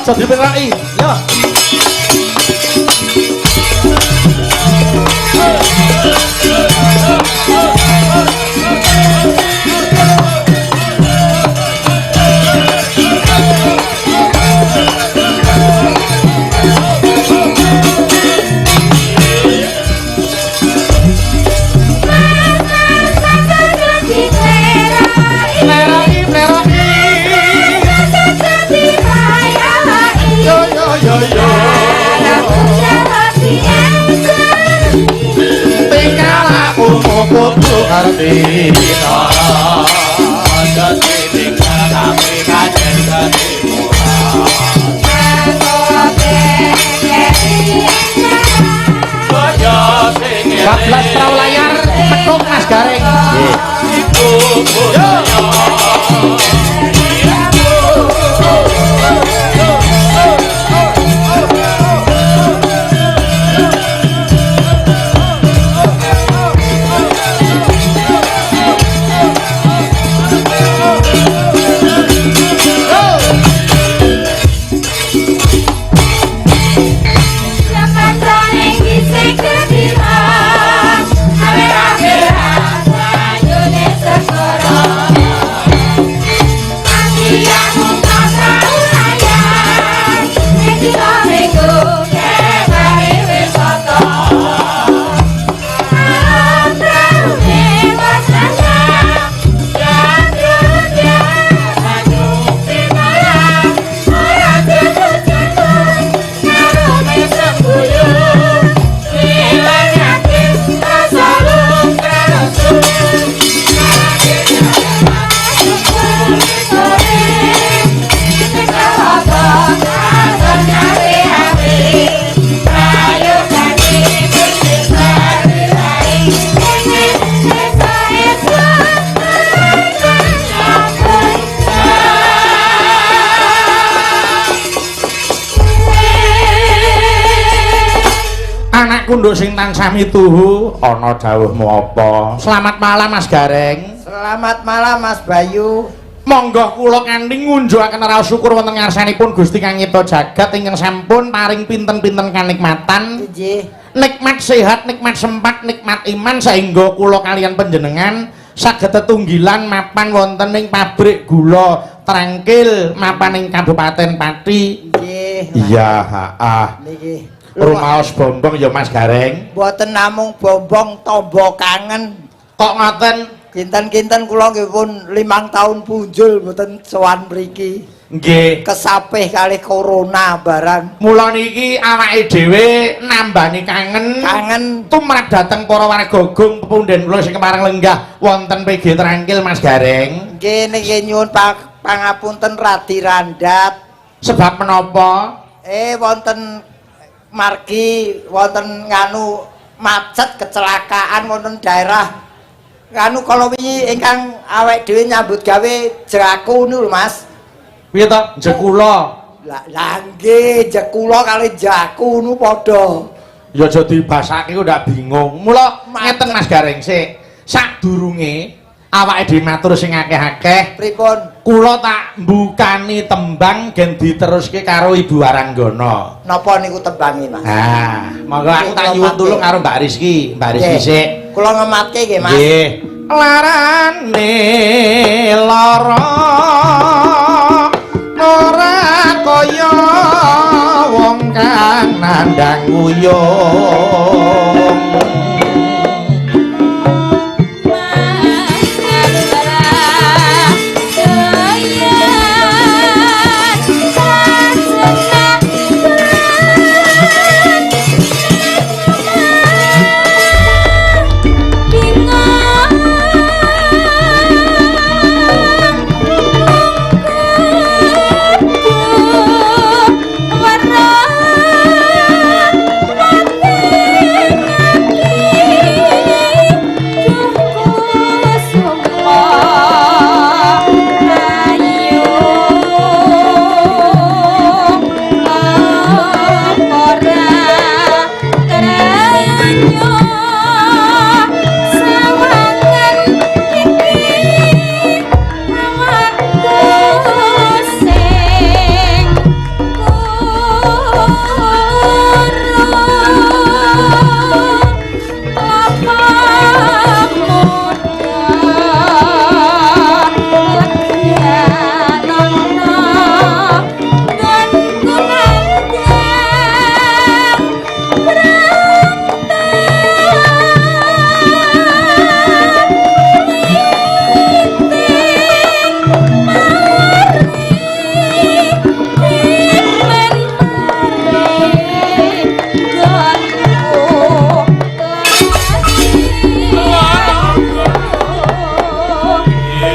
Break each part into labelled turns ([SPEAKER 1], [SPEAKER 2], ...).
[SPEAKER 1] Aja diperai. Ya. Kudu ngerti cara aja ditinggal tapi kajen ketimuran. Bablas perahu layar petuk Mas Gareng. Nggih. Kunduk sing tansah mituhu ana dawuhmu apa? Selamat malam Mas Gareng.
[SPEAKER 2] Selamat malam Mas Bayu.
[SPEAKER 1] Monggo kula kanthi ngunjukaken raos syukur wonten ngarsanipun Gusti Kang Nyipta jagat ingkang sampun paring pinten-pinten kanikmatan.
[SPEAKER 2] Nggih.
[SPEAKER 1] Nikmat sehat, nikmat sempat, nikmat iman sehingga kula kalian panjenengan saged tetunggilan mapan wonten ing pabrik gula Trangkil mapan ing Kabupaten Pati.
[SPEAKER 2] Nggih.
[SPEAKER 1] Iya, heeh.
[SPEAKER 2] Niki
[SPEAKER 1] rumaos bombong ya Mas Gareng.
[SPEAKER 2] Mboten namung bombong, tombo kangen.
[SPEAKER 1] Kok ngoten?
[SPEAKER 2] Kinten-kinten kula nggih pun 5 tahun punjul mboten sowan mriki.
[SPEAKER 1] Nggih.
[SPEAKER 2] Kesapih kalih corona barang.
[SPEAKER 1] Mula niki awake dhewe nambani kangen.
[SPEAKER 2] Kangen
[SPEAKER 1] tumrap dhateng para warga gung pepunden kula sing kepareng lenggah wonten PG Trangkil Mas Gareng.
[SPEAKER 2] Nggih niki nyuwun pangapunten radi randhat.
[SPEAKER 1] Sebab menapa?
[SPEAKER 2] Wonten margi wonten nganu macet kecelakaan wonten daerah nganu kalau wingi ingkang awake dhewe nyambut gawe Jeraku niku lho Mas.
[SPEAKER 1] Piye to? Jekula.
[SPEAKER 2] Lah nggih Jekula kali Jaku niku padha.
[SPEAKER 1] Ya aja dibasake kok ndak bingung. Mula ngeten Mas Gareng sik. Sadurunge Awake dhewe matur sing akeh-akeh.
[SPEAKER 2] Pripun?
[SPEAKER 1] Kula tak mbukani tembang gen diteruske karo Ibu Waranggana.
[SPEAKER 2] Napa niku tembange, Mas?
[SPEAKER 1] Ah, monggo aku tak nyuwun tulung karo Mbak Rizky. Mbak Rizky sik.
[SPEAKER 2] Kula ngematke nggih, Mas.
[SPEAKER 1] Nggih. Larane lara ora kaya wong kang nandhang wuyung.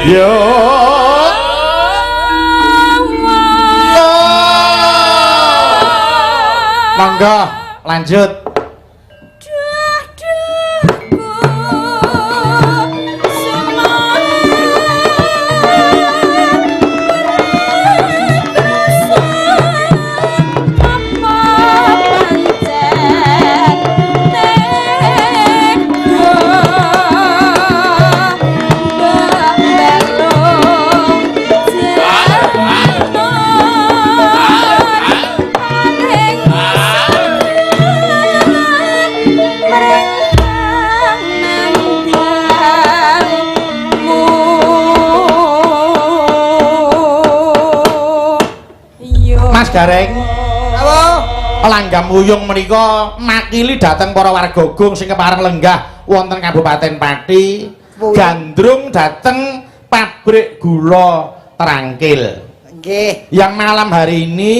[SPEAKER 1] Yo. Monggo lanjut. Mas Gareng.
[SPEAKER 2] Napa?
[SPEAKER 1] Langgam wuyung menika makili dhateng para warga Gung sing kepareng lenggah wonten Kabupaten Pati, gandrung dhateng pabrik gula Trangkil.
[SPEAKER 2] Nggih.
[SPEAKER 1] Yang malam hari ini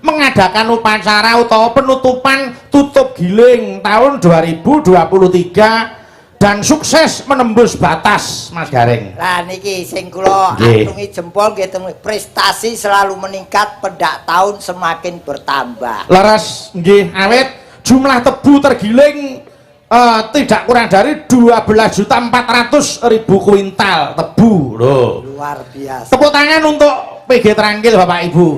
[SPEAKER 1] mengadakan upacara utawa penutupan tutup giling tahun 2023 dan sukses menembus batas, Mas Gareng.
[SPEAKER 2] Lah niki sing kula atungi jempol nggih, prestasi selalu meningkat, pendak tahun semakin bertambah.
[SPEAKER 1] Leres nggih, awit jumlah tebu tergiling tidak kurang dari 12.400.000 kuintal tebu loh.
[SPEAKER 2] Luar biasa.
[SPEAKER 1] Tepuk tangan untuk PG Trangkil Bapak Ibu.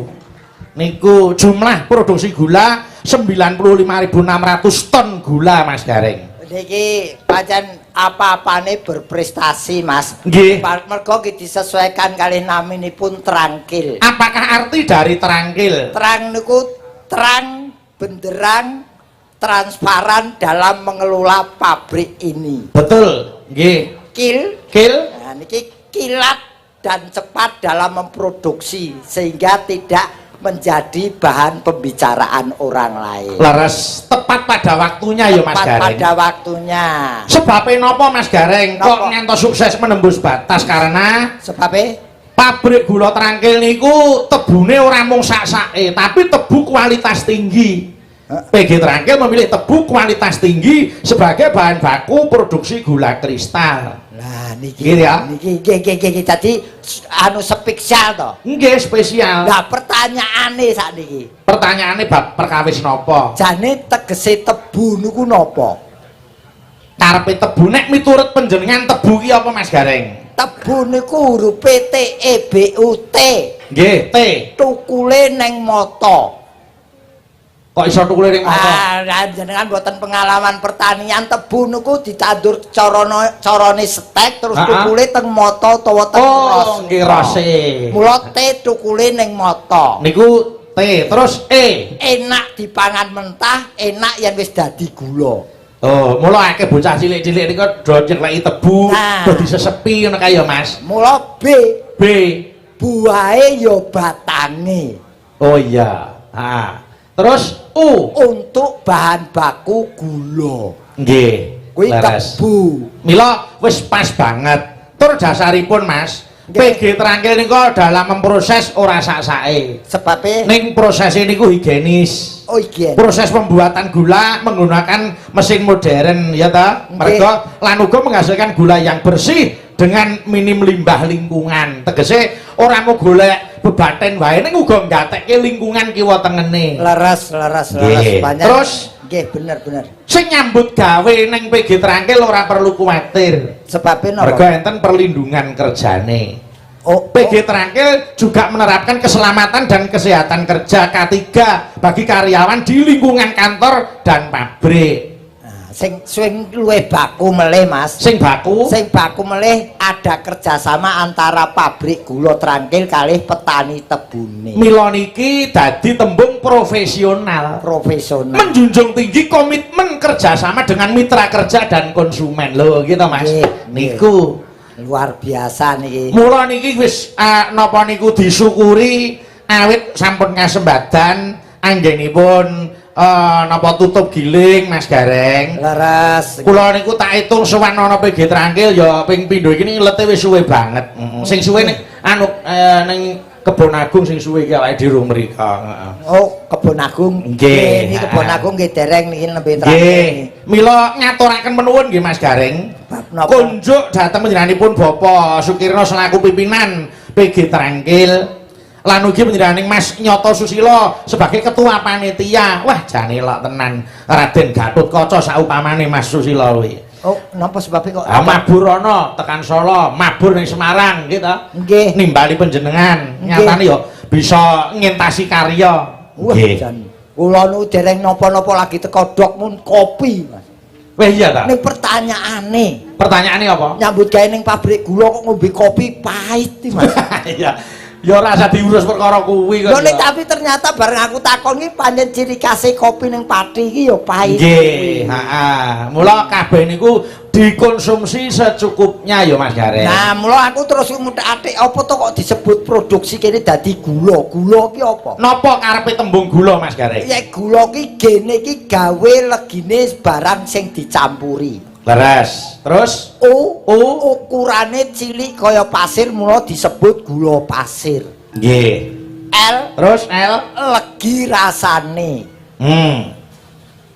[SPEAKER 1] Niku jumlah produksi gula 95.600 ton gula, Mas Gareng.
[SPEAKER 2] Niki pancen apa-apane berprestasi, Mas.
[SPEAKER 1] Nggih.
[SPEAKER 2] Mergo ki disesuaikan kalih naminipun Trangkil.
[SPEAKER 1] Apakah arti dari Trangkil?
[SPEAKER 2] Terang niku terang benderang, transparan dalam mengelola pabrik ini.
[SPEAKER 1] Betul, nggih.
[SPEAKER 2] Kil,
[SPEAKER 1] kil.
[SPEAKER 2] Nah niki kilat dan cepat dalam memproduksi sehingga tidak menjadi bahan pembicaraan orang lain.
[SPEAKER 1] Leres, tepat pada waktunya ya Mas Gareng.
[SPEAKER 2] Tepat pada waktunya.
[SPEAKER 1] Sebabnya nopo Mas Gareng kok ngantos sukses menembus batas? Karena
[SPEAKER 2] sebabnya
[SPEAKER 1] pabrik gula Trangkil niku tebune ora mung sak-sake, tapi tebu kualitas tinggi. PG Trangkil memilih tebu kualitas tinggi sebagai bahan baku produksi gula kristal.
[SPEAKER 2] Lah niki
[SPEAKER 1] ya.
[SPEAKER 2] Niki nggih nggih nggih dadi anu spesial to.
[SPEAKER 1] Nggih spesial.
[SPEAKER 2] Lah pertanyaane sakniki.
[SPEAKER 1] Pertanyaane bab perkawis napa?
[SPEAKER 2] Jane tegese tebu niku napa?
[SPEAKER 1] Karepe tebu nek miturut panjenengan tebu ki apa Mas Gareng?
[SPEAKER 2] Tebu niku hurufe T E B U T.
[SPEAKER 1] Nggih, T.
[SPEAKER 2] Tukule neng mata.
[SPEAKER 1] Kok iso tukule ning mata?
[SPEAKER 2] Ah, jenengan mboten pengalaman pertanian, tebu niku ditandur carane carane stek terus tukule teng mata utawa teng ros.
[SPEAKER 1] Oh, nggih, rose.
[SPEAKER 2] Mula T tukule ning mata.
[SPEAKER 1] Niku T, terus E.
[SPEAKER 2] Enak dipangan mentah, enak yen wis dadi gula.
[SPEAKER 1] Oh, mula akeh bocah cilik-cilik niku do nyekleki tebu, do disesepi ngono kae ya, Mas.
[SPEAKER 2] Mula B,
[SPEAKER 1] B.
[SPEAKER 2] buahe ya batange.
[SPEAKER 1] Oh iya. Ha. Terus U.
[SPEAKER 2] Untuk bahan baku gula.
[SPEAKER 1] Nggih.
[SPEAKER 2] Kuwi
[SPEAKER 1] Leres.
[SPEAKER 2] tebu.
[SPEAKER 1] Mila wis pas banget. Tur dasaripun, Mas, PG Trangkil niku dalam memproses ora sak-sake.
[SPEAKER 2] Sebabe
[SPEAKER 1] Ning proses niku higienis.
[SPEAKER 2] Oh, higienis.
[SPEAKER 1] Proses pembuatan gula menggunakan mesin modern ya ta.
[SPEAKER 2] Nggih.
[SPEAKER 1] Mergo lan uga menghasilkan gula yang bersih dengan minim limbah lingkungan. Tegese ora mau golek bebaten wae, ning uga nggatekke lingkungan kiwa tengene.
[SPEAKER 2] Leres, leres, leres banyak.
[SPEAKER 1] Terus
[SPEAKER 2] nggih, bener, bener.
[SPEAKER 1] Sing nyambut gawe ning PG Trangkil ora perlu kuwatir.
[SPEAKER 2] Sebabe napa?
[SPEAKER 1] Mergo enten perlindungan kerjane.
[SPEAKER 2] Oh,
[SPEAKER 1] PG Trangkil juga menerapkan keselamatan dan kesehatan kerja K3 bagi karyawan di lingkungan kantor dan pabrik.
[SPEAKER 2] Nah, sing sing luwih baku melih, Mas.
[SPEAKER 1] Sing baku?
[SPEAKER 2] Sing baku melih ada kerjasama antara pabrik gula Trangkil kalih petani tebune.
[SPEAKER 1] Mila niki dadi tembung profesional.
[SPEAKER 2] Profesional.
[SPEAKER 1] Menjunjung tinggi komitmen kerjasama dengan mitra kerja dan konsumen lho gitu, Mas.
[SPEAKER 2] Nggih, nggih.
[SPEAKER 1] Niku
[SPEAKER 2] Luar biasa niki.
[SPEAKER 1] Mula niki wis napa niku disyukuri awit sampun kasembadan anggenipun napa tutup giling, Mas Gareng.
[SPEAKER 2] Leres.
[SPEAKER 1] Kula niku tak hitung sowan ana PG Trangkil ya ping pindho iki lete wis suwe banget. Sing suwe ning anu ning Kebon Agung sing suwe iki awake dhewe mriko. Heeh.
[SPEAKER 2] Oh, Kebon Agung.
[SPEAKER 1] Nggih.
[SPEAKER 2] Niki Kebon Agung nggih dereng niki nembe terakhir.
[SPEAKER 1] Nggih. Mila ngaturaken menuwun nggih, Mas Gareng.
[SPEAKER 2] Bab napa?
[SPEAKER 1] Kunjuk dhateng panjenenganipun Bapak Sukirno selaku pimpinan PG Trangkil lan ugi panjenenganing Mas Nyoto Susilo sebagai ketua panitia. Wah, jane lok tenan Raden Gatotkaca saupamane Mas Susilo kuwi.
[SPEAKER 2] Oh, napa sebabnya kok?
[SPEAKER 1] Ah, mabur ana tekan Solo, mabur ning Semarang gitu.
[SPEAKER 2] Nggih.
[SPEAKER 1] Nimbali panjenengan,
[SPEAKER 2] Nggih.
[SPEAKER 1] Nyatane yo bisa ngentasi karya.
[SPEAKER 2] Wah, jan. Kula nu dereng napa-napa lagi teko dok mun kopi, Mas.
[SPEAKER 1] Wah, iya ta?
[SPEAKER 2] Ning pertanyaane,
[SPEAKER 1] Pertanyaane apa?
[SPEAKER 2] Nyambut gawe ning pabrik gula kok ngombe kopi pahit iki, Mas.
[SPEAKER 1] Iya. Ya ora usah diurus perkara kuwi kok.
[SPEAKER 2] Lho, ning tapi ternyata bareng aku takon iki pancen ciri khase kopi ning Pati iki ya pahit.
[SPEAKER 1] Nggih, heeh. Mula kabeh niku dikonsumsi secukupnya ya, Mas Gareng.
[SPEAKER 2] Nah, mula aku terus nguthek-athik apa to kok disebut produksi kene dadi gula. Gula ki apa?
[SPEAKER 1] Napa karepe tembung gula, Mas Gareng?
[SPEAKER 2] Ya gula ki gene ki gawe legine barang sing dicampuri.
[SPEAKER 1] Leres. Terus
[SPEAKER 2] U,
[SPEAKER 1] U.
[SPEAKER 2] Ukurane cilik kaya pasir, mula disebut gula pasir.
[SPEAKER 1] Nggih.
[SPEAKER 2] L,
[SPEAKER 1] Terus L.
[SPEAKER 2] Legi rasane.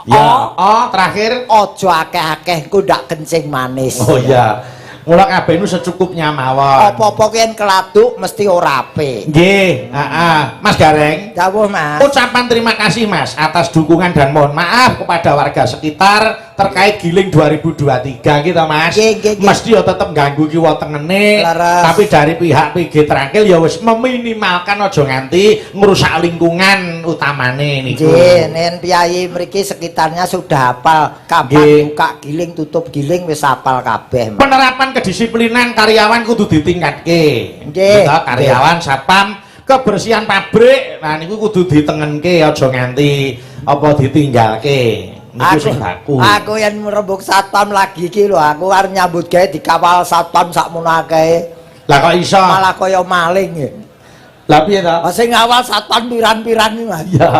[SPEAKER 1] Ya,
[SPEAKER 2] O.
[SPEAKER 1] O terakhir.
[SPEAKER 2] Aja akeh-akeh, engko ndak kencing manis.
[SPEAKER 1] Oh iya. Mula kabeh niku secukupnya mawon.
[SPEAKER 2] Apa-apa ki yen keladuk mesti ora apik.
[SPEAKER 1] Nggih, heeh. Mas Gareng.
[SPEAKER 2] Dawuh, Mas.
[SPEAKER 1] Ucapan terima kasih, Mas, atas dukungan dan mohon maaf kepada warga sekitar terkait giling 2023 gitu, Mas.
[SPEAKER 2] Nggih, nggih, nggih.
[SPEAKER 1] Mesti ya tetep ganggu kiwa tengene,
[SPEAKER 2] Leres.
[SPEAKER 1] Tapi dari pihak PG Trangkil ya wis meminimalkan aja nganti ngrusak lingkungan utamane niku.
[SPEAKER 2] Nggih, nen piyayi mriki sekitarnya sudah hafal kapan buka giling, tutup giling wis hafal kabeh, Mas.
[SPEAKER 1] Penerapan kedisiplinan karyawan kudu ditingkatke. Gitu, karyawan satpam, kebersihan pabrik, nah niku kudu ditengenke aja nganti apa ditinggalke. Niku sing baku.
[SPEAKER 2] Aku yen rembug satpam lagi iki lho, aku arep nyambut gawe dikawal satpam sakmono akeh.
[SPEAKER 1] Lah kok iso?
[SPEAKER 2] Malah kaya maling ya.
[SPEAKER 1] Lah piye to?
[SPEAKER 2] Lah sing ngawal satpam piran-piran iki, Mas.
[SPEAKER 1] Iya.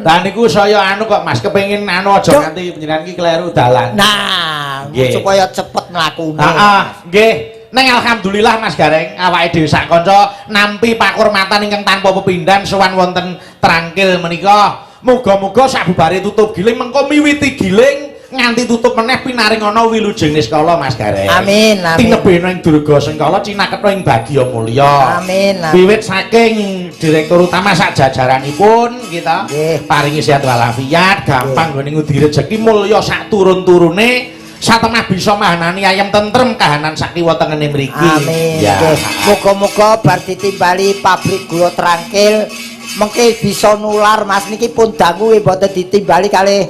[SPEAKER 1] Lah niku saya anu kok, Mas, kepengin anu aja
[SPEAKER 2] Dok.
[SPEAKER 1] nganti panjenengan iki kleru dalan.
[SPEAKER 2] Nah, supaya cepet mlakune.
[SPEAKER 1] Heeh, nggih. Neng alhamdulillah, Mas Gareng, awake dhewe sak kanca nampi pakurmatan ingkang tanpa pepindhan sowan wonten Trangkil menika. Muga-muga sabubare tutup giling mengko miwiti giling nganti tutup meneh pinaring ana wilujeng niskala, Mas Gareng.
[SPEAKER 2] Amin, amin.
[SPEAKER 1] Tinebena ing Durga Sengkala cinaketha ing bagya mulya.
[SPEAKER 2] Amin, amin.
[SPEAKER 1] Wiwit saking direktur utama sak jajaranipun kita paringi sehat walafiat, gampang nggone ngudi rejeki mulya sak turun-turune, satemah bisa mahanani ayem tentrem kahanan sak kiwa tengene mriki.
[SPEAKER 2] Amin.
[SPEAKER 1] Ya.
[SPEAKER 2] Nggih. Muga-muga bar ditimbali pabrik gula Trangkil Mengke bisa nular Mas niki pun dangu mboten ditimbali kalih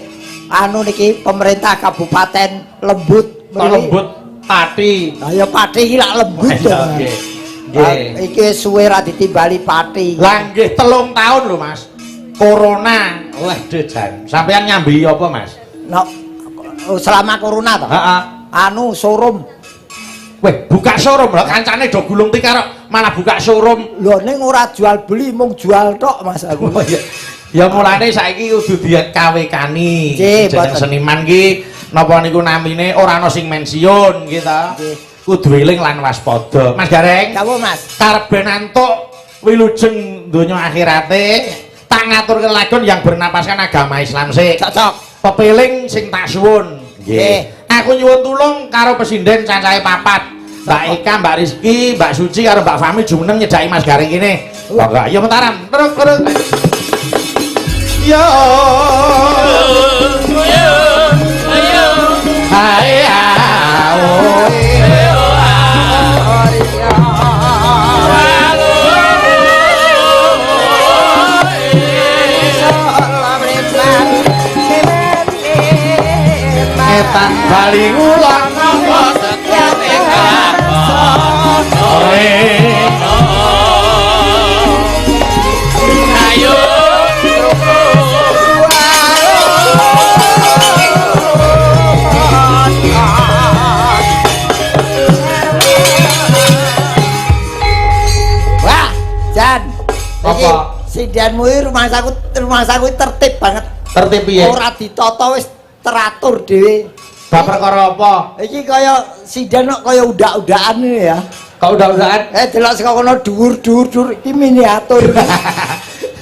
[SPEAKER 2] anu niki pemerintah Kabupaten Lembut.
[SPEAKER 1] Kok Lembut Pati.
[SPEAKER 2] Lah ya Pati iki lak lembut to.
[SPEAKER 1] Nggih. Nggih.
[SPEAKER 2] Iki suwe ra ditimbali Pati.
[SPEAKER 1] Lah nggih 3 tahun lho Mas. Corona. Wah, jan. Sampeyan nyambi apa Mas?
[SPEAKER 2] No, selama corona to?
[SPEAKER 1] Heeh.
[SPEAKER 2] Anu showroom.
[SPEAKER 1] Weh, buka showroom lho kancane do gulung tikar malah buka showroom.
[SPEAKER 2] Lho ning ora jual beli mung jual tok Mas aku.
[SPEAKER 1] Oh iya. Ya mulane saiki kudu dikawekani. Jeneng seniman ki napa niku namine ora ana sing pensiun gitu. Kudu eling lan waspada. Mas Gareng.
[SPEAKER 2] Kamu Mas.
[SPEAKER 1] Karben antuk wilujeng donya akhirate tak ngaturke lagon yang bernapaskan agama Islam sik.
[SPEAKER 2] Cocok.
[SPEAKER 1] Pepeling sing tak suwun.
[SPEAKER 2] Nggih.
[SPEAKER 1] Aku nyuwun tulung karo pesinden cacahe 4. Mbak Eka, Mbak Rizky, Mbak Suci karo Mbak Fami jumeneng nyedaki Mas Gareng kene. Monggo, ayo Mataram. Terus terus. Yo. Ayo. Ayo. Etan bali ulang napa setyane
[SPEAKER 3] ayo.
[SPEAKER 2] Wah, Jan.
[SPEAKER 1] Apa?
[SPEAKER 2] Sindenmu iki rumangsaku tertib banget.
[SPEAKER 1] Tertib piye?
[SPEAKER 2] Ora ditata wis teratur dhewe.
[SPEAKER 1] Bab perkara apa?
[SPEAKER 2] Iki kaya sinden kok kaya udak-udakan ini ya.
[SPEAKER 1] Kok udak-udakan?
[SPEAKER 2] Delok saka kono dhuwur-dhuwur iki miniatur.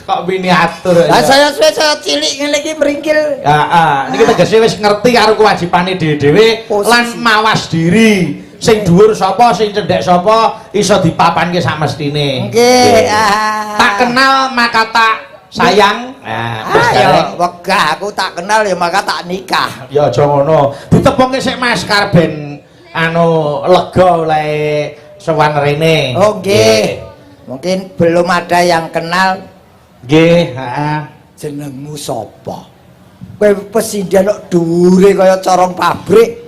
[SPEAKER 1] Kok miniatur?
[SPEAKER 2] Lah saya suwe saya cilik ngene iki meringkil.
[SPEAKER 1] Heeh, niki tegese wis ngerti karo kewajibane dhewe-dhewe lan mawas diri. Sing dhuwur sapa, sing cendhek sapa iso dipapanke samestine.
[SPEAKER 2] Nggih.
[SPEAKER 1] Tak kenal maka tak sayang. Nah, terus
[SPEAKER 2] ya wegah aku tak kenal ya maka tak nikah.
[SPEAKER 1] Ya aja ngono. Ditepungke sik Mas karben anu lega oleh sowan rene.
[SPEAKER 2] Oh nggih. Mungkin belum ada yang kenal.
[SPEAKER 1] Nggih, heeh.
[SPEAKER 2] Jenengmu sapa? Kowe pesinden kok dhuwure kaya corong pabrik.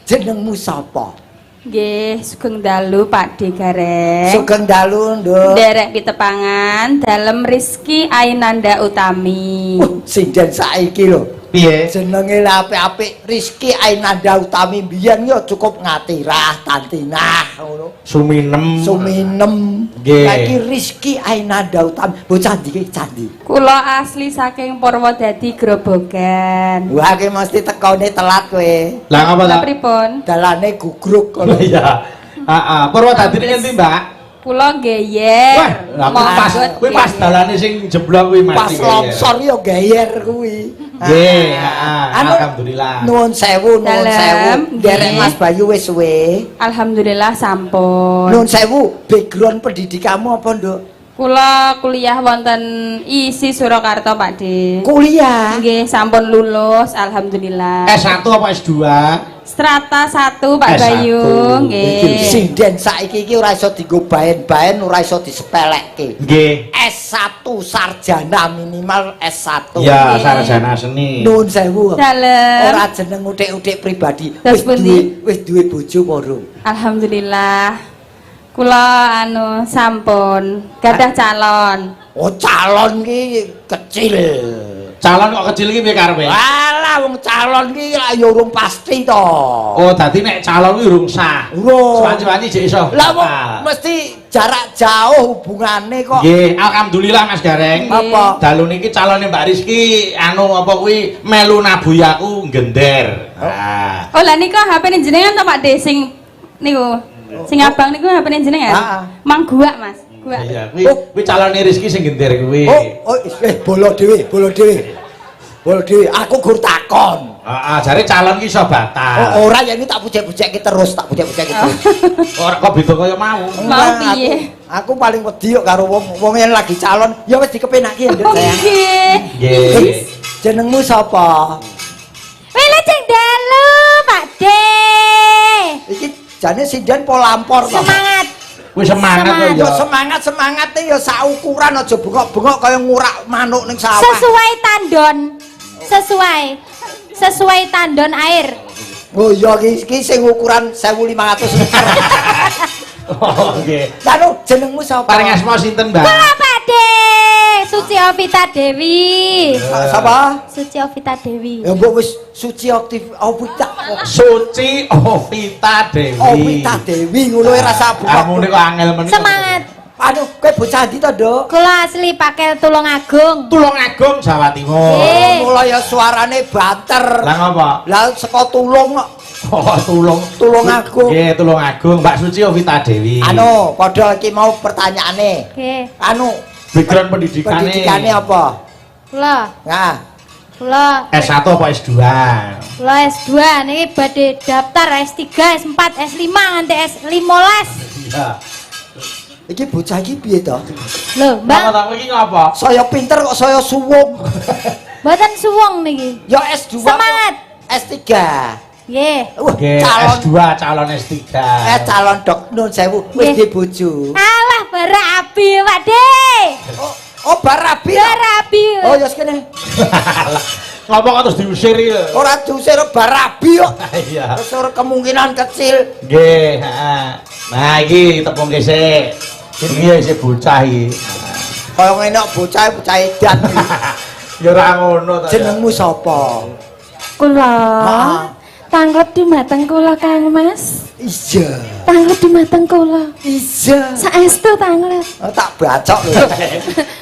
[SPEAKER 2] Jenengmu sapa?
[SPEAKER 4] Nggih, sugeng dalu Pak D Gareng.
[SPEAKER 2] Sugeng dalu, Nduk.
[SPEAKER 4] Nderek pitepangan dalem Rizky Ainanda Utami.
[SPEAKER 2] Sinden saiki lho.
[SPEAKER 1] Piye?
[SPEAKER 2] Jenenge lha apik-apik Rizky Ainanda Utami mbiyen yo cukup ngatirah, tantinah ngono.
[SPEAKER 1] Suminem.
[SPEAKER 2] Suminem.
[SPEAKER 1] Nggih.
[SPEAKER 2] Saiki Rizky Ainanda Utami, bocah ndi iki candi?
[SPEAKER 4] Kula asli saking Purwodadi Grobogan.
[SPEAKER 2] Wah, ki mesti tekone telat kowe.
[SPEAKER 1] Lah ngapa ta?
[SPEAKER 4] Pripun?
[SPEAKER 2] Dalane gugruk kono.
[SPEAKER 1] Iya. Heeh, Purwodadi ngendi, Mbak?
[SPEAKER 4] Kula geyer.
[SPEAKER 1] Wah, lah pas kuwi pas dalane sing jeblok kuwi Mas.
[SPEAKER 2] Pas longsor yo geyer kuwi.
[SPEAKER 1] Nggih, heeh. Alhamdulillah.
[SPEAKER 2] Nuwun sewu, nuwun sewu. Nderek Mas Bayu wis suwe.
[SPEAKER 4] Alhamdulillah sampun.
[SPEAKER 2] Nuwun sewu, background pendidikanmu apa, Nduk?
[SPEAKER 4] Kula kuliah wonten ISI Surakarta, Pak D.
[SPEAKER 2] Kuliah?
[SPEAKER 4] Nggih, sampun lulus alhamdulillah.
[SPEAKER 1] S1 apa S2?
[SPEAKER 4] Strata 1 Pak
[SPEAKER 1] S1.
[SPEAKER 4] Bayu, nggih.
[SPEAKER 2] Sinden saiki iki ora iso dienggo baen-baen, ora iso disepelekke.
[SPEAKER 1] Nggih.
[SPEAKER 2] S1 sarjana minimal S1.
[SPEAKER 1] Ya, sarjana seni.
[SPEAKER 2] Nuwun sewu.
[SPEAKER 4] Dalem.
[SPEAKER 2] Ora jeneng utik-utik pribadi. Wis duwe, wis duwe bojo apa durung?
[SPEAKER 4] Alhamdulillah. Kula anu sampun gadah calon.
[SPEAKER 2] Oh, calon ki kecil.
[SPEAKER 1] Calon kok kecil iki piye karepe?
[SPEAKER 2] Walah wong calon ki ya urung pasti to.
[SPEAKER 1] Oh, dadi nek calon kuwi urung sah.
[SPEAKER 2] Urung.
[SPEAKER 1] Sewanci-wanci jek iso.
[SPEAKER 2] Lah wong mesti jarak jauh hubungane kok.
[SPEAKER 1] Nggih, alhamdulillah Mas Gareng.
[SPEAKER 2] Apa?
[SPEAKER 1] Dalu niki calone Mbak Rizky anu apa kuwi melu nabuyaku gender. Nah.
[SPEAKER 4] Oh, lah niku HP-ne jenengan to Pak D sing niku. Sing abang niku HP-ne jenengan?
[SPEAKER 2] Heeh.
[SPEAKER 4] Mang guak, Mas. Guak.
[SPEAKER 1] Iya, kuwi kuwi calone Rizky sing gender kuwi.
[SPEAKER 2] Oh, bolo dhewe, bolo dhewe. Bolo dhewe, aku gur takon.
[SPEAKER 1] Heeh, jare calon ki iso batal.
[SPEAKER 2] Oh, ora ya ini tak pucek-pucekke terus, tak pucek-pucekke terus.
[SPEAKER 1] Ora kok beda kaya mau.
[SPEAKER 4] Mau piye?
[SPEAKER 2] Aku paling wedi kok karo wong wong yang lagi calon, ya wis dikepenaki ya, Nduk sayang.
[SPEAKER 4] Nggih.
[SPEAKER 1] Nggih.
[SPEAKER 2] Jenengmu sapa?
[SPEAKER 5] Wilujeng dalu, Pak D.
[SPEAKER 2] Iki jane sinden po lampor to.
[SPEAKER 5] Semangat.
[SPEAKER 1] Kuwi semangat kok ya.
[SPEAKER 2] Ya semangat-semangate ya saukuran, aja bengok-bengok kaya ngurak manuk ning sawah.
[SPEAKER 5] Sesuai tandon. Sesuai. Sesuai tandon air.
[SPEAKER 2] Oh iya, iki sing ukuran 1500 liter.
[SPEAKER 1] Oh, nggih.
[SPEAKER 2] Lah jenengmu sapa?
[SPEAKER 1] Paring asma sinten, Mbak?
[SPEAKER 5] Kula Pak De, Suci Ovita Dewi.
[SPEAKER 2] Sapa?
[SPEAKER 5] Suci Ovita Dewi.
[SPEAKER 2] Ya mbok wis Suci Aktif Ovita.
[SPEAKER 1] Suci Ovita Dewi.
[SPEAKER 2] Ovita Dewi ngono ora rasa
[SPEAKER 1] Amune kok angel men.
[SPEAKER 5] Semangat.
[SPEAKER 2] Aduh, kowe bocah ndi to, Nduk?
[SPEAKER 5] Kula asli Pakel Tulungagung.
[SPEAKER 1] Tulungagung, Jawa Timur.
[SPEAKER 5] Nggih.
[SPEAKER 2] Mula ya suarane banter.
[SPEAKER 1] Lah ngapa?
[SPEAKER 2] Lah saka Tulung kok.
[SPEAKER 1] Oh, Tulung.
[SPEAKER 2] Tulungagung.
[SPEAKER 1] Nggih, Tulungagung. Mbak Suci Ovita Dewi.
[SPEAKER 2] Anu, padha iki mau pertanyaane.
[SPEAKER 5] Nggih.
[SPEAKER 2] Anu,
[SPEAKER 1] background pendidikane.
[SPEAKER 2] Pendidikane apa?
[SPEAKER 5] Kula,
[SPEAKER 2] Nah,
[SPEAKER 5] kula
[SPEAKER 1] S1 apa S2?
[SPEAKER 5] Kula S2 niki badhe daftar S3, S4, S5 nganti S15.
[SPEAKER 1] Iya.
[SPEAKER 2] Iki bocah iki piye to?
[SPEAKER 5] Lho, Mbak,
[SPEAKER 1] Mbak, iki ngapa?
[SPEAKER 2] Saya pinter kok saya suwung.
[SPEAKER 5] mboten suwung niki.
[SPEAKER 2] Ya S2.
[SPEAKER 5] Semangat.
[SPEAKER 2] S3.
[SPEAKER 5] Nggih.
[SPEAKER 2] Wah,
[SPEAKER 1] Nggih,
[SPEAKER 2] calon
[SPEAKER 1] S2 calon S3.
[SPEAKER 2] Calon dok nun sewu wis
[SPEAKER 5] Nggih.
[SPEAKER 2] di bojo.
[SPEAKER 5] Alah, bara api, Pak De.
[SPEAKER 2] Oh, oh barabi.
[SPEAKER 5] Bara api.
[SPEAKER 2] Oh ya sekene.
[SPEAKER 1] Ngapa kok terus diusir iki lho?
[SPEAKER 2] Ora diusir, barabi kok.
[SPEAKER 1] Iya.
[SPEAKER 2] Terus ora kemungkinan kecil.
[SPEAKER 1] Nggih, heeh. Nah, iki tepung sik. Iki ya isih bocah iki.
[SPEAKER 2] Kaya ngene kok bocah bocah edan.
[SPEAKER 1] Ya ora ngono to. ya.
[SPEAKER 2] Jenengmu sapa?
[SPEAKER 4] Kula
[SPEAKER 2] Heeh.
[SPEAKER 4] tanglet dumateng kula, Kang Mas.
[SPEAKER 2] Iya.
[SPEAKER 4] Tanglet dumateng kula.
[SPEAKER 2] Iya.
[SPEAKER 4] Saestu tanglet.
[SPEAKER 2] Oh, tak bacok lho.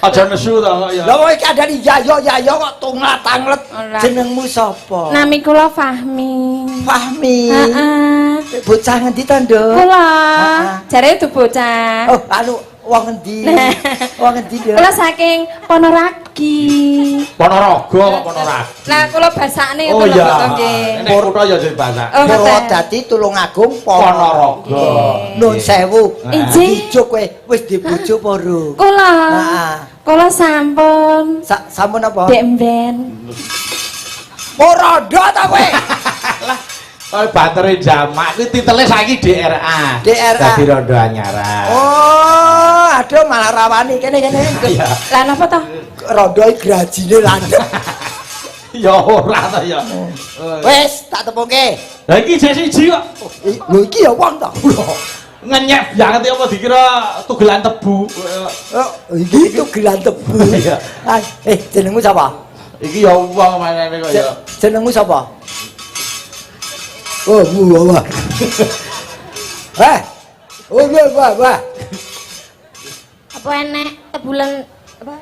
[SPEAKER 1] Aja nesu to kok ya.
[SPEAKER 2] Lah kok iki adani ya yo ya yo kok tunglat tanglet.
[SPEAKER 4] Ora.
[SPEAKER 2] Jenengmu sapa?
[SPEAKER 4] Nami kula Fahmi.
[SPEAKER 2] Fahmi.
[SPEAKER 4] Heeh.
[SPEAKER 2] Bocah ngendi to, Nduk?
[SPEAKER 4] Kula
[SPEAKER 2] Heeh.
[SPEAKER 4] jare itu bocah.
[SPEAKER 2] Oh, anu wong ngendi? Wong ngendi, Nduk?
[SPEAKER 4] Kula saking Ponoragi.
[SPEAKER 1] Ponorogo kok Ponoragi.
[SPEAKER 4] Lah kula basakne
[SPEAKER 1] Oh
[SPEAKER 4] itu lho
[SPEAKER 1] iya.
[SPEAKER 4] kok nggih.
[SPEAKER 1] Nek kutha ya jadi bahasa.
[SPEAKER 4] Oh, ngoten.
[SPEAKER 2] Purwodadi Tulungagung
[SPEAKER 1] Ponorogo.
[SPEAKER 2] Nun sewu.
[SPEAKER 4] Injih.
[SPEAKER 2] Ijo kowe wis dibojo apa ro?
[SPEAKER 4] Kula.
[SPEAKER 2] Heeh.
[SPEAKER 4] Kula sampun
[SPEAKER 2] Sampun apa?
[SPEAKER 4] dek mben.
[SPEAKER 2] Porodo ta kowe?
[SPEAKER 1] Lah, kok batere jamak kuwi titele saiki DRA.
[SPEAKER 2] DRA.
[SPEAKER 1] Dadi rondo anyaran.
[SPEAKER 2] Oh, aduh malah rawani kene kene.
[SPEAKER 1] Iya.
[SPEAKER 4] Lah napa to?
[SPEAKER 2] Rondo iki grajine landhep.
[SPEAKER 1] Ya ora to ya.
[SPEAKER 2] Wis, tak tepungke.
[SPEAKER 1] Lah iki jek siji kok.
[SPEAKER 2] Lho iki ya wong to.
[SPEAKER 1] Ngenyek banget ya apa dikira tugelan tebu.
[SPEAKER 2] Oh, iki tugelan tebu.
[SPEAKER 1] Iya.
[SPEAKER 2] Ah, jenengmu sapa?
[SPEAKER 1] Iki ya wong manene kok ya.
[SPEAKER 2] Jenengmu sapa? Oh, wah, wah. Eh. Oh, wah, wah, wah.
[SPEAKER 5] Apa enek tebulan apa?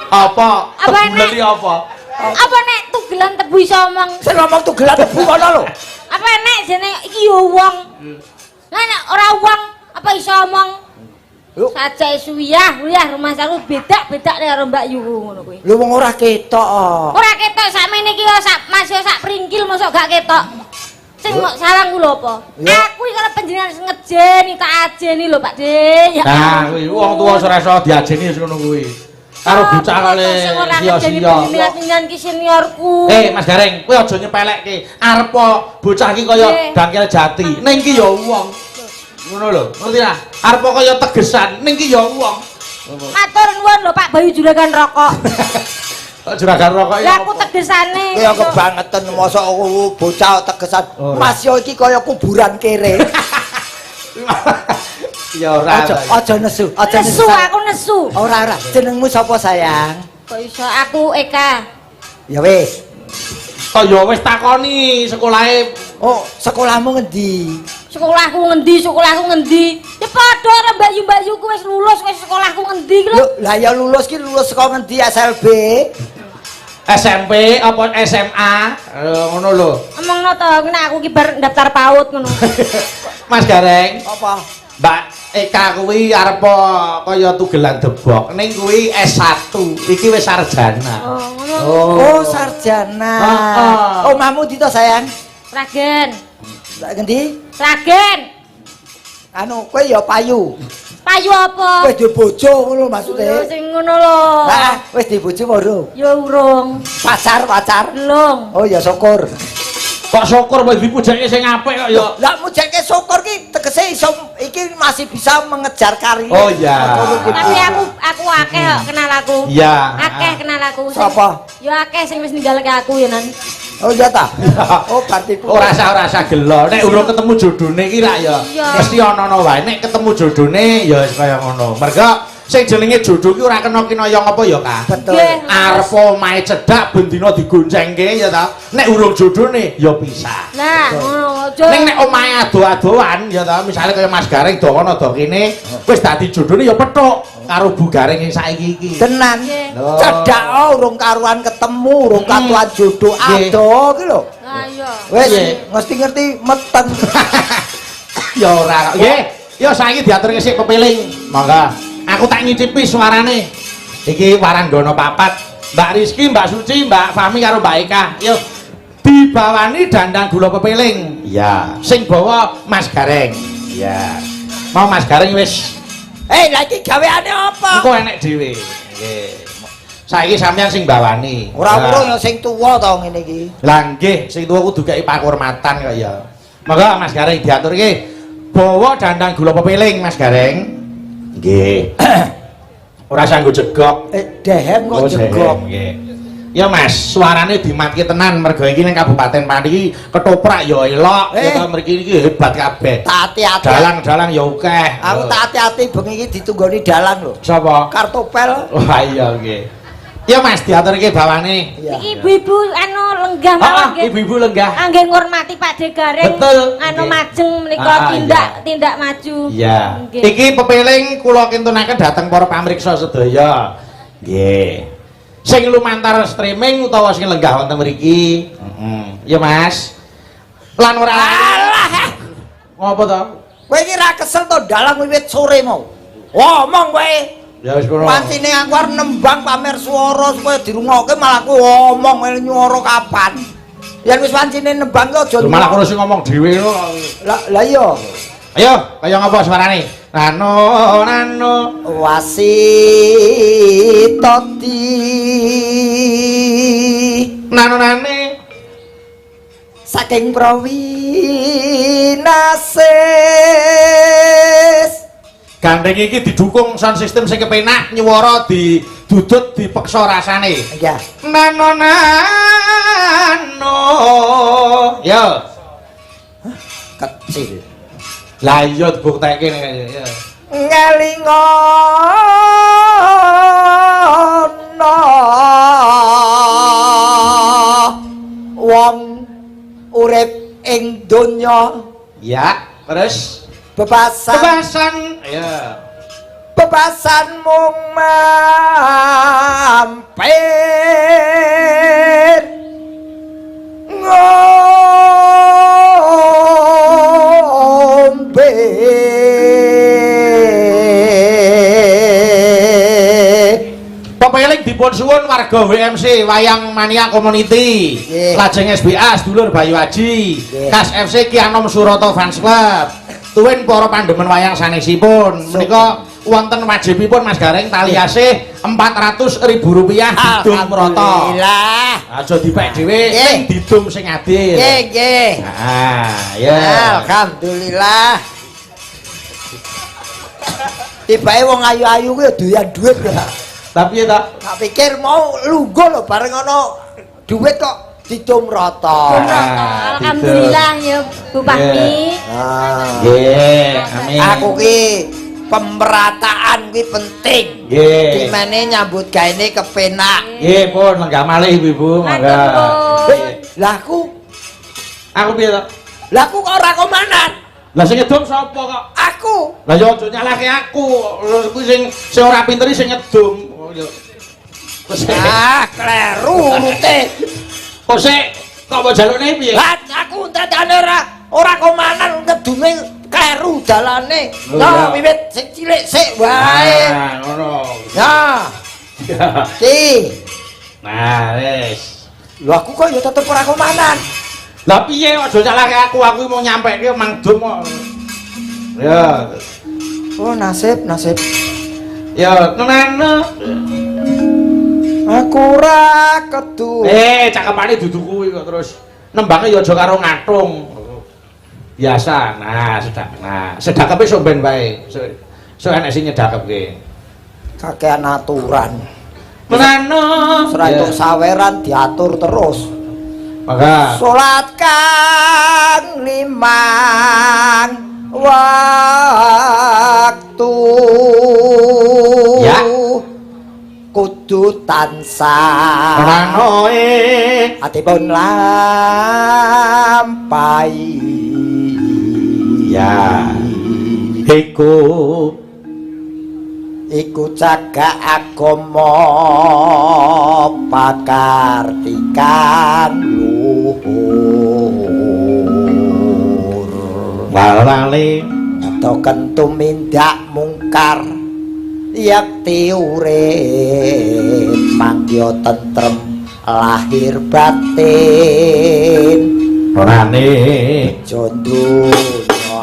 [SPEAKER 1] Apa?
[SPEAKER 5] Apa
[SPEAKER 1] Tebulan
[SPEAKER 5] enek?
[SPEAKER 1] iki apa?
[SPEAKER 5] Apa nek tugelan tebu iso omong?
[SPEAKER 2] Sing ngomong tugelan tebu kono lho.
[SPEAKER 5] Apa enek jeneng iki yo wong. Lah nek ora wong apa iso omong?
[SPEAKER 2] Lho.
[SPEAKER 5] Sajake suwiyah, wiyah rumah saku beda-beda nek karo Mbak Yu ngono kuwi.
[SPEAKER 2] Lho wong ora ketok. Oh.
[SPEAKER 5] Ora ketok sakmene iki yo sak Mas yo sak pringkil mosok gak ketok. Sing mok salang ku lho apa?
[SPEAKER 2] Ya.
[SPEAKER 5] Aku iki karo panjenengan sing ngejeni tak ajeni lho Pak De. Ya
[SPEAKER 1] Nah, kuwi wong tuwa ora iso diajeni wis ngono kuwi. Karo bocah kale
[SPEAKER 5] Sing ora ngejeni
[SPEAKER 1] sia-sia.
[SPEAKER 5] panjenengan ki seniorku.
[SPEAKER 1] Mas Gareng, kowe aja nyepelekke. Arep bocah iki kaya
[SPEAKER 5] Nggih.
[SPEAKER 1] dangkel jati. Ning ki ya wong. Ngono lho, ngerti ra? Arep kaya tegesan, ning ki ya wong.
[SPEAKER 5] Matur nuwun lho Pak Bayu juragan rokok.
[SPEAKER 1] Kok juragan rokok
[SPEAKER 5] Lah aku tegesane.
[SPEAKER 2] Kaya kebangetan mosok bocah tegesan.
[SPEAKER 1] Ora.
[SPEAKER 2] Mas yo iki kaya kuburan kere.
[SPEAKER 1] Ya ora.
[SPEAKER 2] Aja aja nesu, aja
[SPEAKER 5] Nesu aku nesu.
[SPEAKER 2] Ora ora, jenengmu sapa sayang?
[SPEAKER 5] Kok iso aku Eka.
[SPEAKER 2] Ya wis.
[SPEAKER 1] Kok ya wis takoni sekolahe.
[SPEAKER 2] Oh, sekolahmu ngendi?
[SPEAKER 5] Sekolahku ngendi, sekolahku ngendi? Ya padha karo Mbak Yu, Mbak Yu ku wis lulus, wis sekolahku ngendi ki lho.
[SPEAKER 2] Lho, lah ya lulus ki lulus saka ngendi SLB?
[SPEAKER 1] SMP apa SMA? Ngono lho.
[SPEAKER 5] Omongno to, nek aku ki bar daftar PAUD ngono.
[SPEAKER 1] Mas Gareng,
[SPEAKER 2] Apa?
[SPEAKER 1] Mbak Eka kuwi arep kaya tugelan debok. Ning kuwi S1, iki wis sarjana.
[SPEAKER 5] Oh, ngono.
[SPEAKER 2] Oh, sarjana.
[SPEAKER 1] Heeh.
[SPEAKER 2] Omahmu ndi to sayang?
[SPEAKER 5] Sragen.
[SPEAKER 2] Ngendi?
[SPEAKER 5] Sragen.
[SPEAKER 2] Anu, kowe ya payu.
[SPEAKER 5] Payu apa?
[SPEAKER 2] Wis duwe bojo ngono maksude.
[SPEAKER 5] Yo sing ngono lho.
[SPEAKER 2] Heeh, wis duwe bojo apa urung?
[SPEAKER 5] Ya urung.
[SPEAKER 2] Pacar, pacar.
[SPEAKER 5] Belum.
[SPEAKER 2] Oh ya syukur.
[SPEAKER 1] Kok syukur mbok dipujake sing apik kok ya.
[SPEAKER 2] Lah mujake syukur ki tegese iso iki masih bisa mengejar karir.
[SPEAKER 1] Oh iya.
[SPEAKER 5] Tapi aku akeh kok kenal aku.
[SPEAKER 1] Iya.
[SPEAKER 5] Akeh kenal aku.
[SPEAKER 2] Sapa?
[SPEAKER 5] Ya akeh sing wis ninggalke aku ya nan.
[SPEAKER 2] Oh iya ta? Oh berarti
[SPEAKER 1] ora usah gelo. Nek urung ketemu jodone iki lak ya mesti ana-ana wae. Nek ketemu jodone ya wis kaya ngono. Mergo sing jenenge jodoh ki ora kena kinaya apa ya, Kak?
[SPEAKER 2] Betul.
[SPEAKER 1] Arep omahe cedhak ben dina digoncengke ya ta. Nek urung jodone ya pisah.
[SPEAKER 5] Lah, ngono aja.
[SPEAKER 1] Ning nek omahe ado-adoan ya ta, misale kaya Mas Gareng do kono do kene, wis dadi jodone ya pethuk karo Bu Gareng sing saiki iki.
[SPEAKER 2] Tenan. Cedhak urung karuan ketemu, urung katuan jodoh ado ki lho.
[SPEAKER 5] Lah iya.
[SPEAKER 2] Wis ngerti-ngerti meteng.
[SPEAKER 1] Ya ora. Nggih. Ya saiki diaturke sik pepiling. Monggo. Aku tak ngicipi suarane. Iki waranggono papat. Mbak Rizky, Mbak Suci, Mbak Fahmi karo Mbak Eka. Yo dibawani dandang gula pepiling. Iya. Sing bawa Mas Gareng. Iya. Mau Mas Gareng wis.
[SPEAKER 2] Lha iki gaweane apa?
[SPEAKER 1] Engko enek dhewe. Nggih. Saiki sampeyan sing bawani.
[SPEAKER 2] Ora urung ya sing tuwa to ngene iki.
[SPEAKER 1] Lah nggih, sing tuwa kudu kei pakurmatan kok ya. Monggo Mas Gareng diaturke. Bawa dandang gula pepiling Mas Gareng. Nggih. Ora sanggo jegok.
[SPEAKER 2] Dehem kok jegok.
[SPEAKER 1] Nggih. Ya Mas, suarane dimatke tenan mergo iki ning Kabupaten Pati iki ketoprak ya elok, ya mriki iki hebat kabeh.
[SPEAKER 2] Tak ati-ati.
[SPEAKER 1] Dalang-dalang ya akeh.
[SPEAKER 2] Aku tak ati-ati bengi iki ditunggoni dalang lho.
[SPEAKER 1] Sapa?
[SPEAKER 2] Kartopel.
[SPEAKER 1] Wah iya nggih. Ya Mas, diaturke bawane.
[SPEAKER 5] Iki ibu-ibu anu lenggah mawon nggih.
[SPEAKER 1] Ibu-ibu lenggah.
[SPEAKER 5] Nggih ngurmati Pak De Gareng.
[SPEAKER 1] Betul.
[SPEAKER 5] Anu majeng menika tindak maju.
[SPEAKER 1] Iya. Iki pepeling kula kintunaken dhateng para pamriksa sedaya. Nggih. Sing lumantar streaming utawa sing lenggah wonten mriki. Heeh. Ya Mas. Lan ora
[SPEAKER 2] alah.
[SPEAKER 1] Ngopo to?
[SPEAKER 2] Kowe iki ra kesel to dalang wiwit sore mau. Ngomong kowe.
[SPEAKER 1] Ya wis kono.
[SPEAKER 2] Pancine aku arep nembang pamer swara supaya dirungokke malah kowe ngomong nyuara kapan. Yen wis pancine nembang ki aja
[SPEAKER 1] malah kono sing ngomong dhewe ngono.
[SPEAKER 2] Lah iya.
[SPEAKER 1] Ayo, kaya ngapa suarane? Nano nano
[SPEAKER 2] wasitati
[SPEAKER 1] nano nane
[SPEAKER 2] saking prawinasis.
[SPEAKER 1] Gandeng iki didukung sound system sing kepenak, nyuwara didudut dipeksa rasane.
[SPEAKER 2] Iya.
[SPEAKER 1] Nano nano. Yo.
[SPEAKER 2] Kecil.
[SPEAKER 1] Lah iya dibuktekke nek ya.
[SPEAKER 2] Ngelingono wong urip ing donya.
[SPEAKER 1] Ya, terus
[SPEAKER 2] bebasan.
[SPEAKER 1] Bebasan. Ya.
[SPEAKER 2] Bebasan mung mampir ngombe.
[SPEAKER 1] Pepeling dipun suwun warga WMC Wayang Mania Community. Lajeng SBA sedulur Bayu Aji, Kas FC Ki Anom Suroto Fans Club. Tuwin para pandemen wayang sanesipun menika wonten wajibipun Mas Gareng tali asih Rp400.000 didum rata.
[SPEAKER 2] Alhamdulillah.
[SPEAKER 1] Aja dipek dhewe ning didum sing adil.
[SPEAKER 2] Nggih, nggih.
[SPEAKER 1] Heeh, ya.
[SPEAKER 2] Alhamdulillah. Tibake wong ayu-ayu kuwi doyan dhuwit ya.
[SPEAKER 1] Tapi ya tak
[SPEAKER 2] tak pikir mau lungguh lho bareng ana dhuwit kok didum rata.
[SPEAKER 5] Alhamdulillah ya Bu Fahmi.
[SPEAKER 1] Nggih, amin.
[SPEAKER 2] Aku ki pemerataan kuwi penting.
[SPEAKER 1] Nggih.
[SPEAKER 2] Dimene nyambut gaene kepenak.
[SPEAKER 1] Nggih, pun lenggah malih Ibu-ibu, mangga.
[SPEAKER 2] Lah aku
[SPEAKER 1] piye to?
[SPEAKER 2] Lah aku kok ora komanan.
[SPEAKER 1] Lah sing ngedum sapa kok?
[SPEAKER 2] Aku.
[SPEAKER 1] Lah ya aja nyalahke aku. Kuwi sing sing ora pinter sing ngedum.
[SPEAKER 2] Ah, kleru urute.
[SPEAKER 1] Kok sik kok mbok jalukne piye?
[SPEAKER 2] Lah aku tetane ora komanan ngedume kleru dalane. Nah, wiwit sing cilik sik wae.
[SPEAKER 1] Nah, ngono.
[SPEAKER 2] Ya. Ki.
[SPEAKER 1] Nah, wis.
[SPEAKER 2] Lho aku kok ya tetep ora komanan.
[SPEAKER 1] Lah piye aja nyalahke aku, aku mau nyampeke mang dum kok. Ya.
[SPEAKER 2] Oh, nasib, nasib.
[SPEAKER 1] Ya, neno.
[SPEAKER 2] Aku ora kedu.
[SPEAKER 1] Cakepane dudu kuwi kok terus. Nembange ya aja karo ngatung. Biasa. Nah, sedak. Nah, sedakepe sok ben wae. Sok enek sing nyedakepke.
[SPEAKER 2] Kakean aturan.
[SPEAKER 1] Prano.
[SPEAKER 2] Ora entuk saweran diatur terus.
[SPEAKER 1] Mangga.
[SPEAKER 2] Salat kang limang waktu.
[SPEAKER 1] Ya.
[SPEAKER 2] Kudu tansah
[SPEAKER 1] Pranoe.
[SPEAKER 2] atipun lampahi.
[SPEAKER 1] Ya. Iku
[SPEAKER 2] iku cagak agama pakartikan luhur.
[SPEAKER 1] Walale
[SPEAKER 2] ngetoken tumindak mungkar yakti urip mangya tentrem lahir batin
[SPEAKER 1] orane
[SPEAKER 2] bejo donya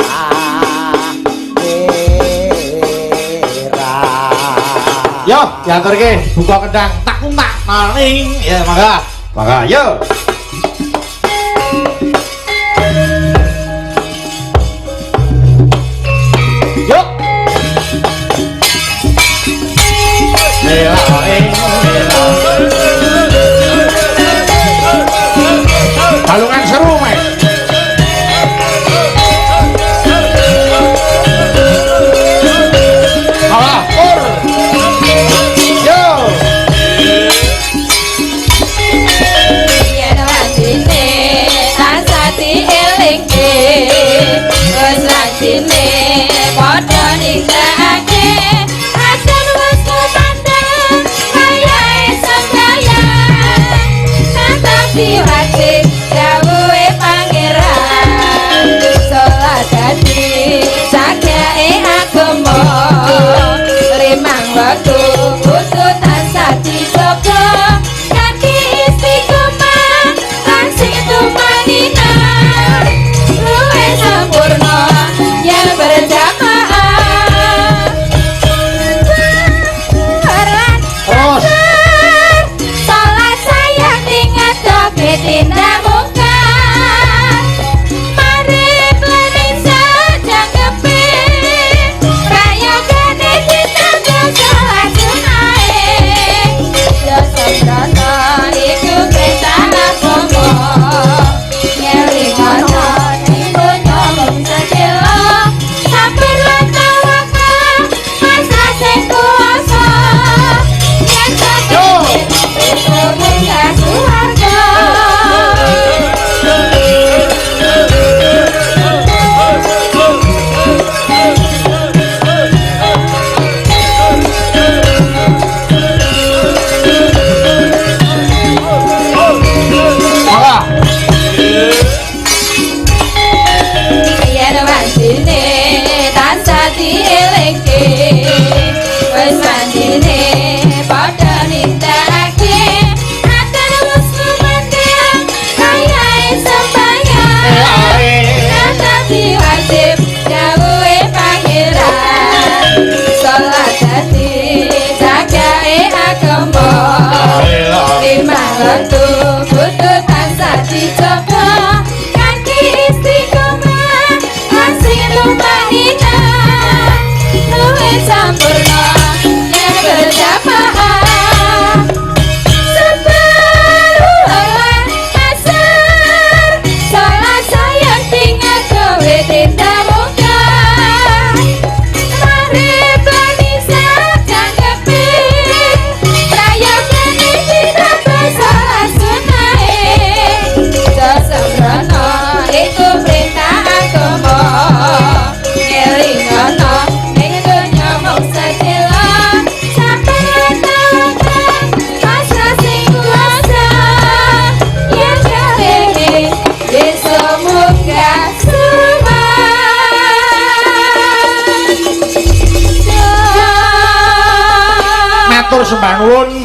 [SPEAKER 2] akhirat.
[SPEAKER 1] Yo, diaturke buka kendang tak kuntak maling. Ya, mangga. Mangga, yo. Yo. Balungan seru, Mas. Alah, pur. Yo.
[SPEAKER 4] Iya, Pak.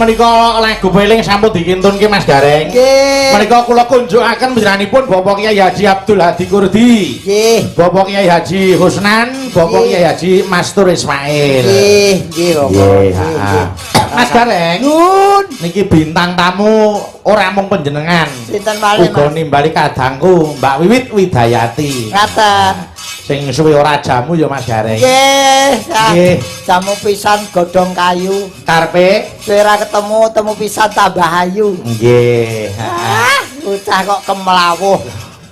[SPEAKER 1] Menika lagu peling sampun dikintunke Mas Gareng.
[SPEAKER 2] Nggih.
[SPEAKER 1] Menika kula kunjukaken panjenenganipun Bapak Kyai Haji Abdul Hadi Kurdi.
[SPEAKER 2] Nggih.
[SPEAKER 1] Bapak Kyai Haji Husnan, Bapak
[SPEAKER 2] Nggih.
[SPEAKER 1] Kyai Haji Mastur Ismail.
[SPEAKER 2] Nggih, nggih Bapak.
[SPEAKER 1] Nggih,
[SPEAKER 2] Nggih,
[SPEAKER 1] ha.
[SPEAKER 2] nggih.
[SPEAKER 1] Mas Gareng,
[SPEAKER 2] Nun.
[SPEAKER 1] Niki bintang tamu ora mung panjenengan.
[SPEAKER 2] Sinten malih,
[SPEAKER 1] Uga
[SPEAKER 2] Mas?
[SPEAKER 1] nimbali kadangku Mbak Wiwit Widayati.
[SPEAKER 2] Ngaten.
[SPEAKER 1] Sing suwe ora jamu ya Mas Gareng.
[SPEAKER 2] Nggih,
[SPEAKER 1] Nggih.
[SPEAKER 2] Jamu pisan godhong kayu.
[SPEAKER 1] Karepe?
[SPEAKER 2] Suwe ra ketemu, temu pisan tambah ayu.
[SPEAKER 1] Nggih.
[SPEAKER 2] Ah, bocah kok kemlawuh.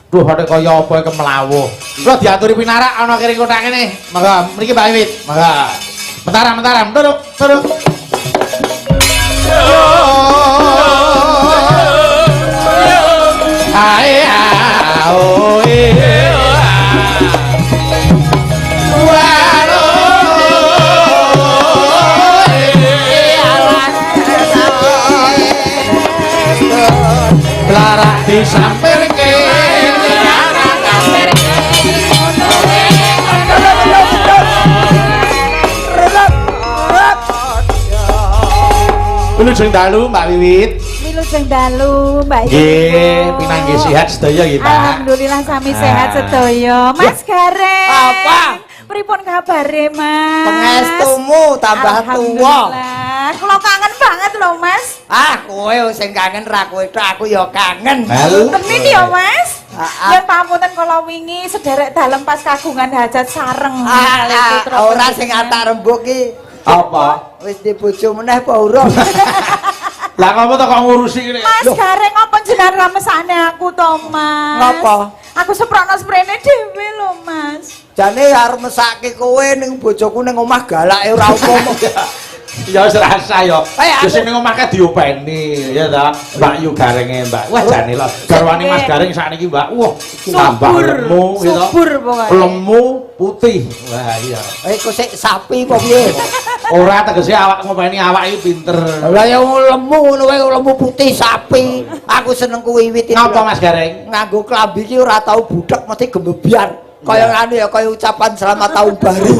[SPEAKER 1] Duh, nek kaya apa kemlawuh. Kula diaturi pinarak ana kiri kotak ngene. Monggo mriki Mbak Wiwit. Monggo. Mentaram, mentaram. Turuk, turuk. Ae ao e. Larak disampirke. Wilujeng dalu Mbak Wiwit.
[SPEAKER 3] Wilujeng dalu Mbak Ibu.
[SPEAKER 1] Nggih, pinanggih sehat sedaya nggih, Pak.
[SPEAKER 3] Alhamdulillah sami sehat
[SPEAKER 1] Ah.
[SPEAKER 3] sedaya. Mas Gareng.
[SPEAKER 2] Apa?
[SPEAKER 3] Pripun kabare, Mas?
[SPEAKER 2] Pengestumu tambah tuwa.
[SPEAKER 3] Alhamdulillah. Kula kangen banget lho, Mas.
[SPEAKER 2] Ah, kowe sing kangen ra kowe tok, aku ya kangen.
[SPEAKER 1] Halo.
[SPEAKER 3] Tenin ya, Mas.
[SPEAKER 2] Ah, ah.
[SPEAKER 3] Yen pamunten kala wingi sederek dalem pas kagungan hajat sareng.
[SPEAKER 2] Ah,
[SPEAKER 3] kalih putra
[SPEAKER 2] ora sing
[SPEAKER 3] panjenengan.
[SPEAKER 2] atak rembug ki.
[SPEAKER 1] Apa?
[SPEAKER 2] Wis di bojo meneh apa urung?
[SPEAKER 1] Lah ngopo to kok ngurusi ngene?
[SPEAKER 3] Mas Gareng apa jenengan ra mesakne aku to, Mas?
[SPEAKER 2] Ngapa?
[SPEAKER 3] Aku seprokno sprene dhewe lho, Mas.
[SPEAKER 2] Jane arep mesake kowe ning bojoku ning omah galake ora umum.
[SPEAKER 1] Ya wis rasa ya.
[SPEAKER 2] Eh,
[SPEAKER 1] Ya sing ning omah kae diopeni ya ta. Mbak Yu Garenge, Mbak. Wah jane lho. Garwane Mas Gareng sakniki, Mbak. Wah, tambah lemu ya ta.
[SPEAKER 3] Subur pokoke.
[SPEAKER 1] Lemu putih. Wah iya.
[SPEAKER 2] Eh kok sik sapi apa piye?
[SPEAKER 1] Ora tegese awak ngopeni awak iki pinter.
[SPEAKER 2] Lah ya lemu ngono wae lemu putih sapi. Aku seneng kuwi wiwit.
[SPEAKER 1] Ngapa Mas Gareng?
[SPEAKER 2] Nganggo klambi iki ora tau budhek mesti gembebyar. Kaya nganu ya kaya ucapan selamat tahun baru.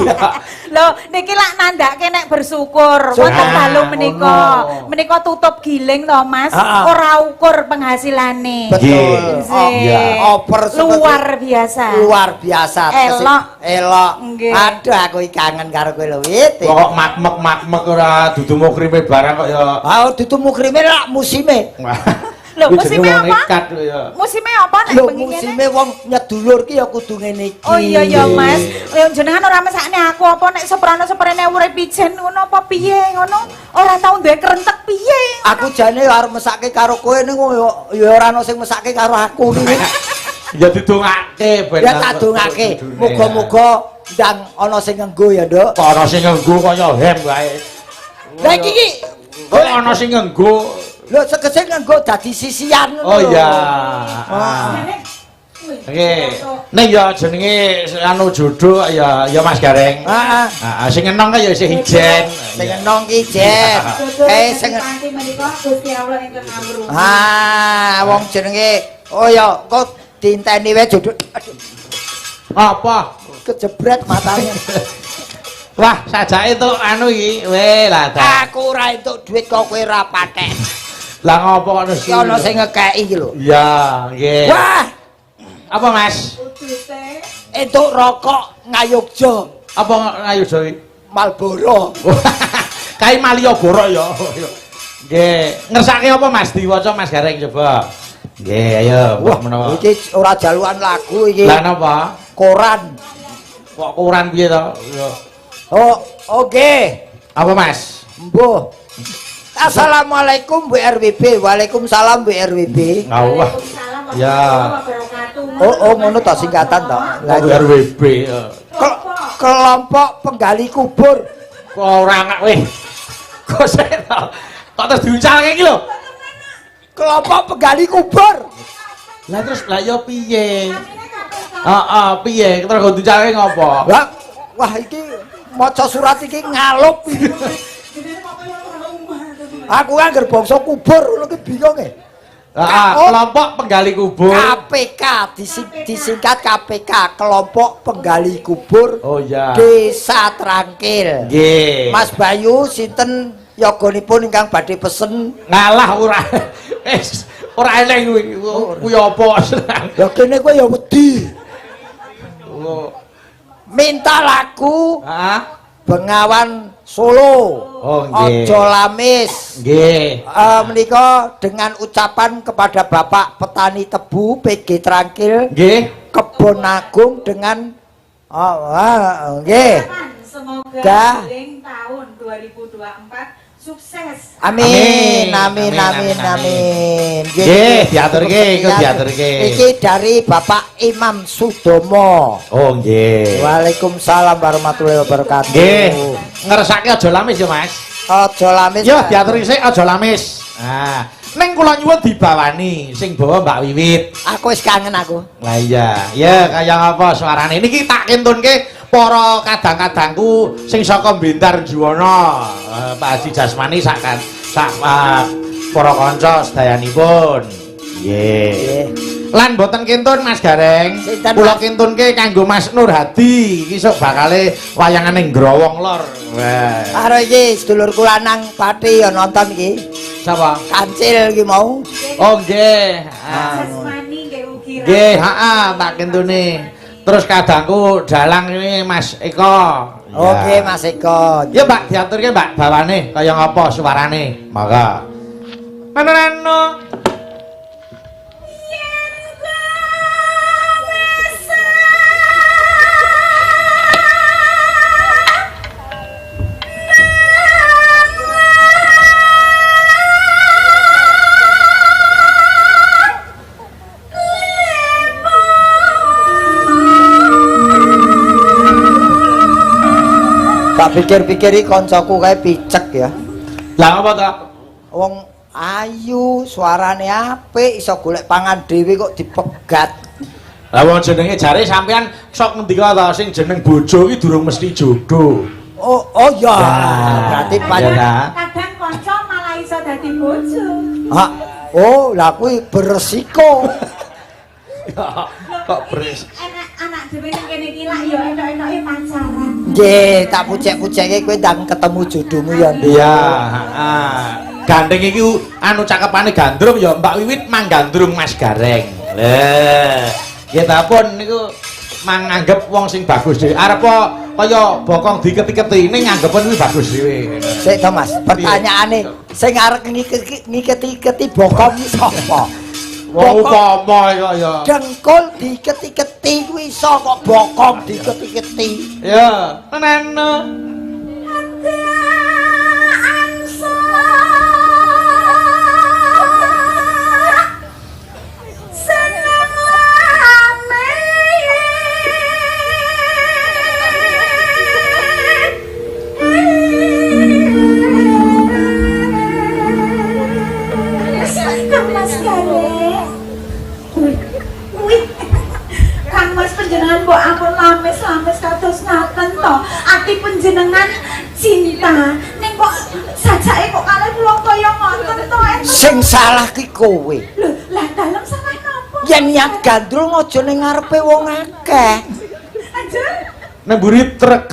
[SPEAKER 3] Lho, niki lak nandhake nek bersyukur. Wonten
[SPEAKER 1] Ah,
[SPEAKER 3] dalu menika.
[SPEAKER 1] ngono.
[SPEAKER 3] Menika tutup giling to, Mas.
[SPEAKER 2] Ah, ah.
[SPEAKER 3] Ora ukur penghasilane.
[SPEAKER 2] Betul.
[SPEAKER 3] Nggih.
[SPEAKER 1] Iya.
[SPEAKER 2] Oper seperti-
[SPEAKER 3] Luar biasa.
[SPEAKER 2] Luar biasa.
[SPEAKER 3] Elok.
[SPEAKER 2] Elok.
[SPEAKER 3] Nggih.
[SPEAKER 2] Aduh aku iki kangen karo kowe lho, Wit.
[SPEAKER 1] Kok makmek-makmek ora dudu mukrime barang kok ya.
[SPEAKER 2] Ah dudu mukrime lak musime.
[SPEAKER 3] Lho,
[SPEAKER 1] Kuwi jenenge
[SPEAKER 3] musime
[SPEAKER 1] wong
[SPEAKER 3] apa?
[SPEAKER 1] nekat kok ya.
[SPEAKER 3] Musime apa nek
[SPEAKER 2] Lho
[SPEAKER 3] bengi ngene?
[SPEAKER 2] musime wong nyedulur ki ya kudu ngene iki.
[SPEAKER 3] Oh iya ya Mas, lha jenengan ora mesakne aku apa nek seprana seprene urip ijen ngono apa piye ngono? Ora tau duwe krentek piye?
[SPEAKER 2] Aku jane ya arep mesake karo kowe ning ya ora ono sing mesake karo aku iki.
[SPEAKER 1] Ya didongake ben.
[SPEAKER 2] Ya tak dongake. Muga-muga ndang ana sing ngenggo ya, Nduk.
[SPEAKER 1] Kok ana sing ngenggo kaya hem wae.
[SPEAKER 2] Lah iki iki
[SPEAKER 1] Kok ana sing ngenggo.
[SPEAKER 2] lho tegese ngenggo dadi sisian ngono
[SPEAKER 1] Oh
[SPEAKER 2] lho.
[SPEAKER 1] iya.
[SPEAKER 2] Ah.
[SPEAKER 1] Oke. Ning ya jenenge anu jodoh ya ya Mas Gareng.
[SPEAKER 2] Heeh.
[SPEAKER 1] Heeh, sing enong kae ya isih ijen.
[SPEAKER 2] Sing enong ki ijen. Eh sing
[SPEAKER 3] panti menika Gusti Allah ingkang ngawruhi.
[SPEAKER 2] Ah, wong jenenge oh ya kok diinteni wae jodoh. Aduh,
[SPEAKER 1] Apa?
[SPEAKER 2] kejebret matane.
[SPEAKER 1] Wah, sajake tuh anu iki. Weh, lah ta.
[SPEAKER 2] Aku ora entuk duit kok kowe ora paten.
[SPEAKER 1] Lah ngopo kok
[SPEAKER 2] Ki ana sing ngekeki iki lho.
[SPEAKER 1] Iya, nggih.
[SPEAKER 2] Wah,
[SPEAKER 1] Apa Mas?
[SPEAKER 2] entuk rokok Ngayogja,
[SPEAKER 1] Apa ngayu Jawa?
[SPEAKER 2] Marlboro.
[SPEAKER 1] Kae Malioboro ya. Nggih, ngersake apa Mas diwaca Mas Gareng coba. Nggih, ayo
[SPEAKER 2] Wah,
[SPEAKER 1] menawa.
[SPEAKER 2] iki ora jalukan lagu iki.
[SPEAKER 1] Lah napa?
[SPEAKER 2] Koran.
[SPEAKER 1] Kok koran piye to?
[SPEAKER 2] Oh, oke.
[SPEAKER 1] Apa Mas?
[SPEAKER 2] Mbuh. Assalamualaikum Bu RWB. Waalaikumsalam Bu RWB.
[SPEAKER 1] Wah. Ya.
[SPEAKER 2] Oh, oh ngono ta singkatan ta. Lah
[SPEAKER 1] Kok RWB. Ya.
[SPEAKER 2] Kelompok penggali kubur.
[SPEAKER 1] Kok ora ngak weh. Kok sik to? Kok terus diuncalke iki lho?
[SPEAKER 2] Kelompok penggali kubur.
[SPEAKER 1] Lah terus lah ya piye? Heeh, piye? Terus kok diuncalke ngopo?
[SPEAKER 2] Lah, wah iki maca surat iki ngalup iki. Aku kan ngger bangsa kubur ngono ki bingung e.
[SPEAKER 1] Heeh, kelompok penggali kubur.
[SPEAKER 2] KPK disingkat KPK, kelompok penggali kubur.
[SPEAKER 1] Oh iya.
[SPEAKER 2] Desa Trangkil.
[SPEAKER 1] Nggih.
[SPEAKER 2] Mas Bayu sinten Yoganipun ingkang badhe pesen.
[SPEAKER 1] Ngalah ora. Wis ora eleng kuwi. Kuwi apa?
[SPEAKER 2] Ya kene kowe ya wedi. Minta lagu
[SPEAKER 1] heeh.
[SPEAKER 2] Bengawan Solo.
[SPEAKER 1] Oh nggih.
[SPEAKER 2] Aja lamis.
[SPEAKER 1] Nggih.
[SPEAKER 2] Menika dengan ucapan kepada Bapak petani tebu PG Trangkil.
[SPEAKER 1] Nggih.
[SPEAKER 2] Kebon Agung dengan nggih.
[SPEAKER 3] Semoga ing tahun 2024 sukses.
[SPEAKER 2] Amin amin amin amin.
[SPEAKER 1] Nggih, diaturke iku diaturke.
[SPEAKER 2] Iki dari Bapak Imam Sudomo.
[SPEAKER 1] Oh nggih.
[SPEAKER 2] Waalaikumsalam warahmatullahi wabarakatuh.
[SPEAKER 1] Nggih. Ngersake aja lamis ya, Mas.
[SPEAKER 2] Aja lamis.
[SPEAKER 1] Yo diaturke sik aja lamis. Nah, ning kula nyuwun dibawani sing bawa Mbak Wiwit.
[SPEAKER 2] Aku wis kangen aku.
[SPEAKER 1] Lah iya, ya kaya apa suarane. Niki tak kintunke para kadang-kadangku sing saka Bendar Juwana, Pak Haji Jasmani sak para kanca sedayanipun. Nggih. Lan boten kintun Mas Gareng, kula kintunke kanggo Mas Nur Hadi iki sok bakale wayangane Growong Lor. Wah.
[SPEAKER 2] Karo iki sedulurku lanang Pati ya nonton iki.
[SPEAKER 1] Sapa?
[SPEAKER 2] Kancil iki mau.
[SPEAKER 1] Oh nggih.
[SPEAKER 3] Jasmani nggih ugi.
[SPEAKER 1] Nggih, heeh, tak kintune. Terus kadangku dalang ini Mas Eko.
[SPEAKER 2] Oke Mas Eko.
[SPEAKER 1] Ya Mbak diaturke Mbak bawane kaya ngapa suarane. Monggo. Manono.
[SPEAKER 2] Tak pikir-pikir iki koncoku kae picek ya.
[SPEAKER 1] Lah apa ta?
[SPEAKER 2] Wong ayu, suarane apik, iso golek pangan dhewe kok dipegat.
[SPEAKER 1] Lah wong jenenge jare sampean sok ngendika ta sing jeneng bojo iki durung mesti jodoh.
[SPEAKER 2] Oh, oh ya. Berarti
[SPEAKER 3] kadang kanca malah iso dadi bojo.
[SPEAKER 2] Ha, oh, lah kuwi beresiko.
[SPEAKER 1] Kok beres.
[SPEAKER 3] Anak dhewe ning kene iki lak ya enok-enoke pacaran.
[SPEAKER 2] Nggih, tak pucek-puceke kowe ndang ketemu jodohmu ya.
[SPEAKER 1] Iya, heeh. Gandeng iki anu cakepane gandrung ya Mbak Wiwit manggandrung Mas Gareng. Lha, nggih ta pun niku manganggep wong sing bagus dhewe. Arep kaya bokong diket-iketi ning anggepen kuwi bagus dhewe.
[SPEAKER 2] Sik to Mas, pertanyaane sing arep ngiketi-iketi bokong iki sapa?
[SPEAKER 1] Wong upama kok ya.
[SPEAKER 2] Dengkul diket-iketi kuwi iso kok bokong diket-iketi.
[SPEAKER 1] Ya, tenan.
[SPEAKER 3] Mas panjenengan mbok ampun lamis-lamis kados ngaten to. Ati panjenengan cinta ning kok sajake kok kalih kula kaya ngoten to.
[SPEAKER 2] Sing salah ki kowe.
[SPEAKER 3] Lho, lah dalem salah napa?
[SPEAKER 2] Yen niat gandrung aja ning ngarepe wong akeh.
[SPEAKER 3] Aja.
[SPEAKER 1] Nang mburi truk.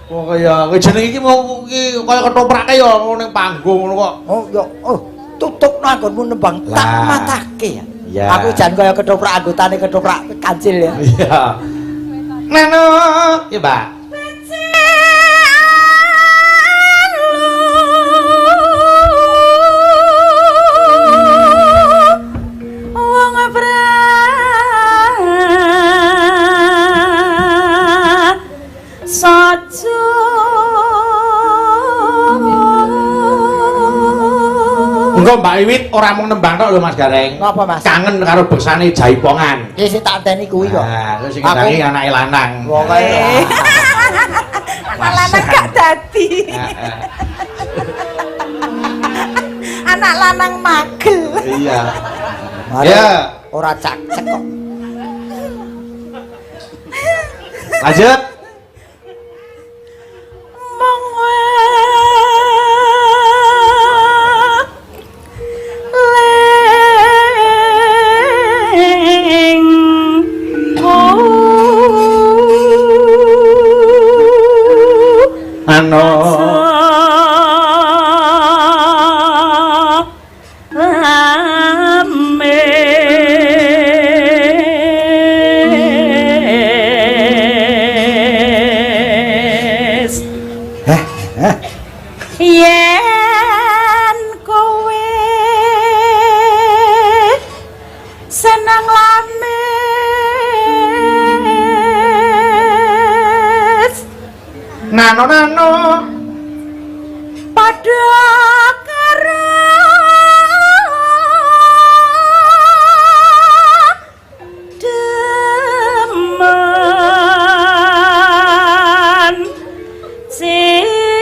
[SPEAKER 1] Wong kaya kowe jenenge iki mau iki kaya ketoprake ya ning panggung ngono kok.
[SPEAKER 2] Oh ya, oh tutupno anggonmu nembang tak matake ya.
[SPEAKER 1] Ya.
[SPEAKER 2] Aku jan kaya ketoprak anggotane ketoprak kancil ya.
[SPEAKER 1] Iya. Nano, ya Mbak.
[SPEAKER 4] Wong prasaja.
[SPEAKER 1] Engko Mbak Wiwit ora mung nembang tok lho Mas Gareng.
[SPEAKER 2] Napa Mas?
[SPEAKER 1] Kangen karo beksane jaipongan.
[SPEAKER 2] Iki sing tak anteni kuwi kok.
[SPEAKER 1] Nah, terus sing ndangi anake lanang.
[SPEAKER 2] Wong kae.
[SPEAKER 3] Anak lanang gak dadi. Anak lanang magel.
[SPEAKER 1] Iya. Ya,
[SPEAKER 2] ora cakcek kok.
[SPEAKER 1] Lanjut. Ano Nano nano
[SPEAKER 3] Padha karo demen citra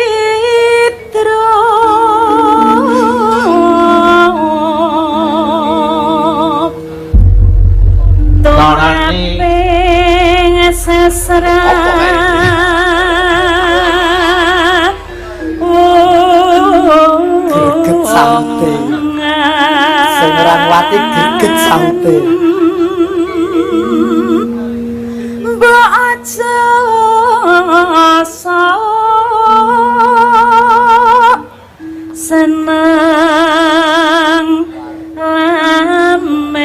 [SPEAKER 1] Nonani.
[SPEAKER 3] Turaping sesrat
[SPEAKER 2] Greget saute. Sing ora ngwati greget saute.
[SPEAKER 3] Mbok aja sok seneng lamis.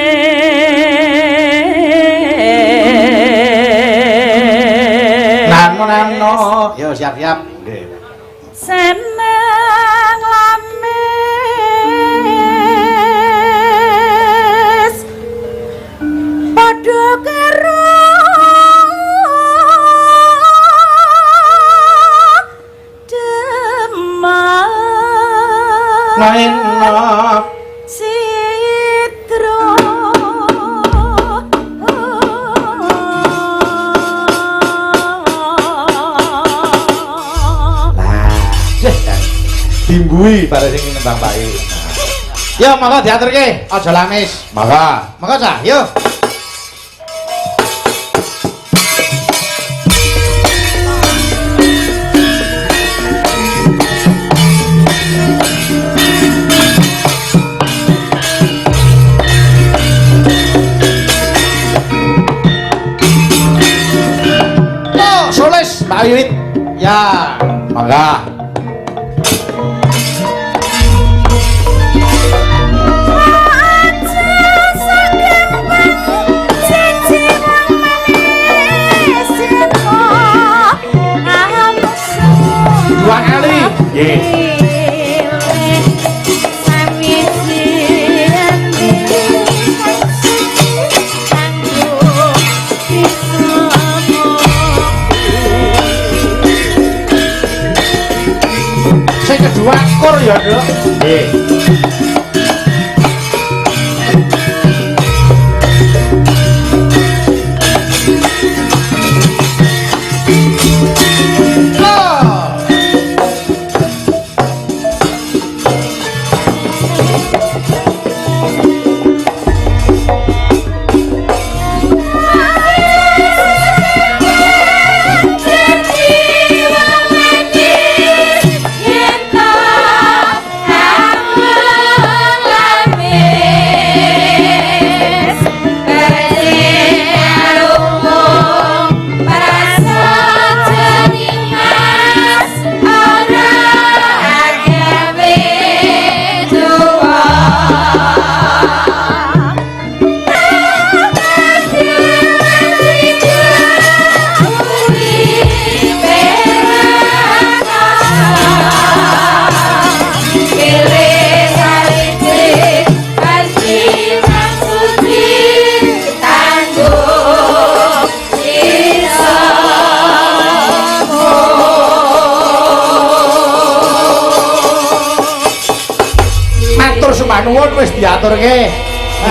[SPEAKER 1] Nano nano. Yo siap-siap. Nggih.
[SPEAKER 3] Seneng lamis padha karo demen
[SPEAKER 1] Naena.
[SPEAKER 3] citra.
[SPEAKER 1] Lah, deh, dimbui bare sing nembang bae. Yo monggo diaturke, aja lamis. Monggo. Monggo cah, yo. Yo, soles Mbak Wiwit. Ya, monggo. Dua kali. Nggih. Sing kedua kur ya, Nduk. Nggih. Loh. Matur sembah nuwun wis diaturke.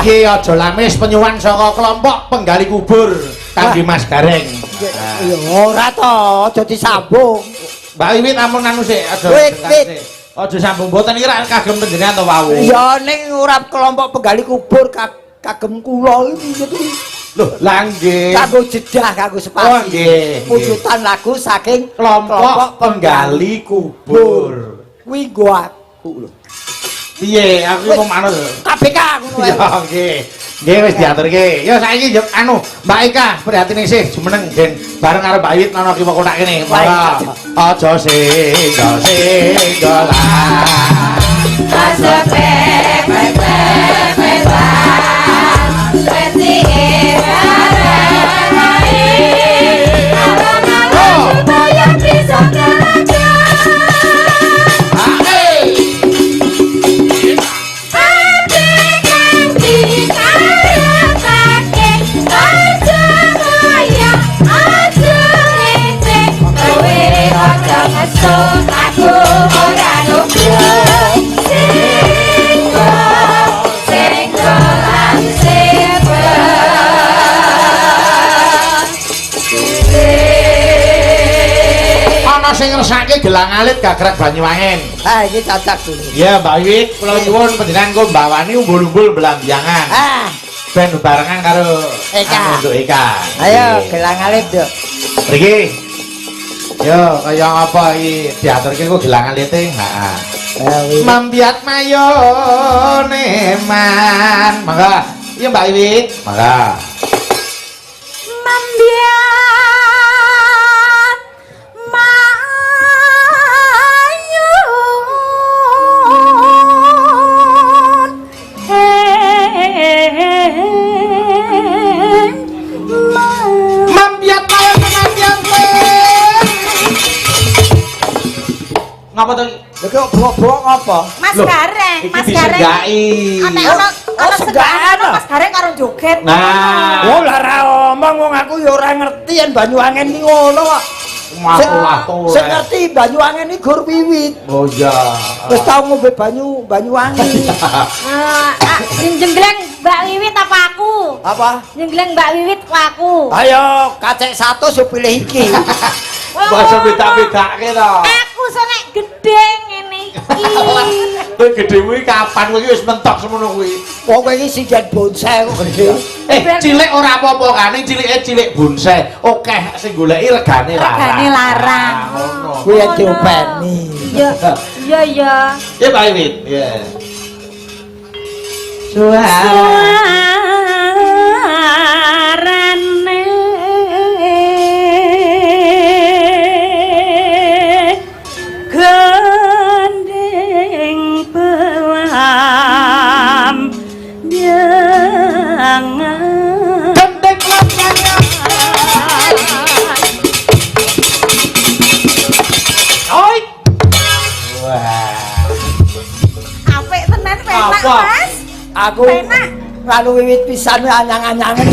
[SPEAKER 1] Iki aja lamis penyuwun saka kelompok penggali kubur kangge Mas Gareng.
[SPEAKER 2] Ya ora to, aja disambung.
[SPEAKER 1] Mbak Wiwit ampun anu sik, aja.
[SPEAKER 2] Wit, wit.
[SPEAKER 1] Aja sambung mboten iki rak kagem panjenengan to wau.
[SPEAKER 2] Ya ning ora kelompok penggali kubur kagem kula iki gitu.
[SPEAKER 1] Loh, lah nggih.
[SPEAKER 2] Kanggo jedah, kanggo sepasi.
[SPEAKER 1] Oh, nggih.
[SPEAKER 2] Wujudan lagu saking
[SPEAKER 1] Kelompok penggali kubur.
[SPEAKER 2] Kuwi nggo aku lho.
[SPEAKER 1] Piye? Aku
[SPEAKER 2] Wis.
[SPEAKER 1] mau manut.
[SPEAKER 2] KPK ngono wae.
[SPEAKER 1] Ya nggih. Nggih wis diaturke. Ya saiki yo anu Mbak Eka prihatine sih jumeneng ben bareng karo Mbak Wiwit ana kiwa kotak kene. Monggo. Aja singgo singgo lah.
[SPEAKER 3] Aja
[SPEAKER 1] sing ngersake gelang alit gagrak Banyuwangen.
[SPEAKER 2] Ah, iki cocok dulu.
[SPEAKER 1] Iya, Mbak Wiwit, kula nyuwun panjenengan kok mbawani umbul-umbul belambiangan.
[SPEAKER 2] Ah,
[SPEAKER 1] ben bebarengan karo
[SPEAKER 2] Eka.
[SPEAKER 1] Anu, Nduk Eka.
[SPEAKER 2] Ayo gelang alit, Nduk.
[SPEAKER 1] Mriki. Yo, kaya apa iki diaturke kok gelang alite? Heeh.
[SPEAKER 2] Ayo, Wiwit.
[SPEAKER 1] Mambiat mayo neman. Mangga. Iya Mbak Wiwit. Mangga.
[SPEAKER 3] Mambiat mayun
[SPEAKER 1] Mambiat mayo mambiat. Ngapa to?
[SPEAKER 2] Lha kok bok-bok ngapa?
[SPEAKER 3] Mas
[SPEAKER 1] Loh,
[SPEAKER 3] Gareng,
[SPEAKER 1] iki
[SPEAKER 3] Mas Gareng.
[SPEAKER 1] disenggai.
[SPEAKER 3] Ana ana
[SPEAKER 2] Oh,
[SPEAKER 3] ana
[SPEAKER 2] senggakan,
[SPEAKER 3] senggakan
[SPEAKER 2] ah.
[SPEAKER 3] Mas Gareng karo joget.
[SPEAKER 1] Nah.
[SPEAKER 2] Oh, lah ra omong wong aku ya ora ngerti yen Banyuwangen iki ngono kok.
[SPEAKER 1] Matur-matur.
[SPEAKER 2] Sing ngerti Banyuwangen iki gur Wiwit.
[SPEAKER 1] Oh iya.
[SPEAKER 2] Wis tau ngombe banyu Banyuwangi.
[SPEAKER 5] Jenggleng Mbak Wiwit apa aku?
[SPEAKER 2] Apa?
[SPEAKER 5] Jenggleng Mbak Wiwit kok aku.
[SPEAKER 2] Ayo kacek 100 yo pilih iki.
[SPEAKER 1] Basa beda-bedake to.
[SPEAKER 5] Aku sonek gedhe ngene iki.
[SPEAKER 1] Kowe gedhemu iki kapan kowe iki wis mentok semono kuwi.
[SPEAKER 2] Wong kowe iki sinden bonsai kok gedhe.
[SPEAKER 1] Cilik ora apa-apa kan, ning cilike cilik bonsai. Akeh sing goleki regane larang.
[SPEAKER 3] Regane larang.
[SPEAKER 1] Ah, ngono.
[SPEAKER 2] Kuwi yang diopeni.
[SPEAKER 5] Iya, iya iya.
[SPEAKER 1] Ya Mbak Wiwit. Iya. Suara.
[SPEAKER 4] Suarane gending pelam jangan
[SPEAKER 1] Gendeng lambangan. Oi. Wah.
[SPEAKER 3] Apik tenan penak,
[SPEAKER 1] Apa?
[SPEAKER 3] Mas.
[SPEAKER 2] Aku
[SPEAKER 3] Penak.
[SPEAKER 2] nganu Wiwit pisan anyang-anyangen.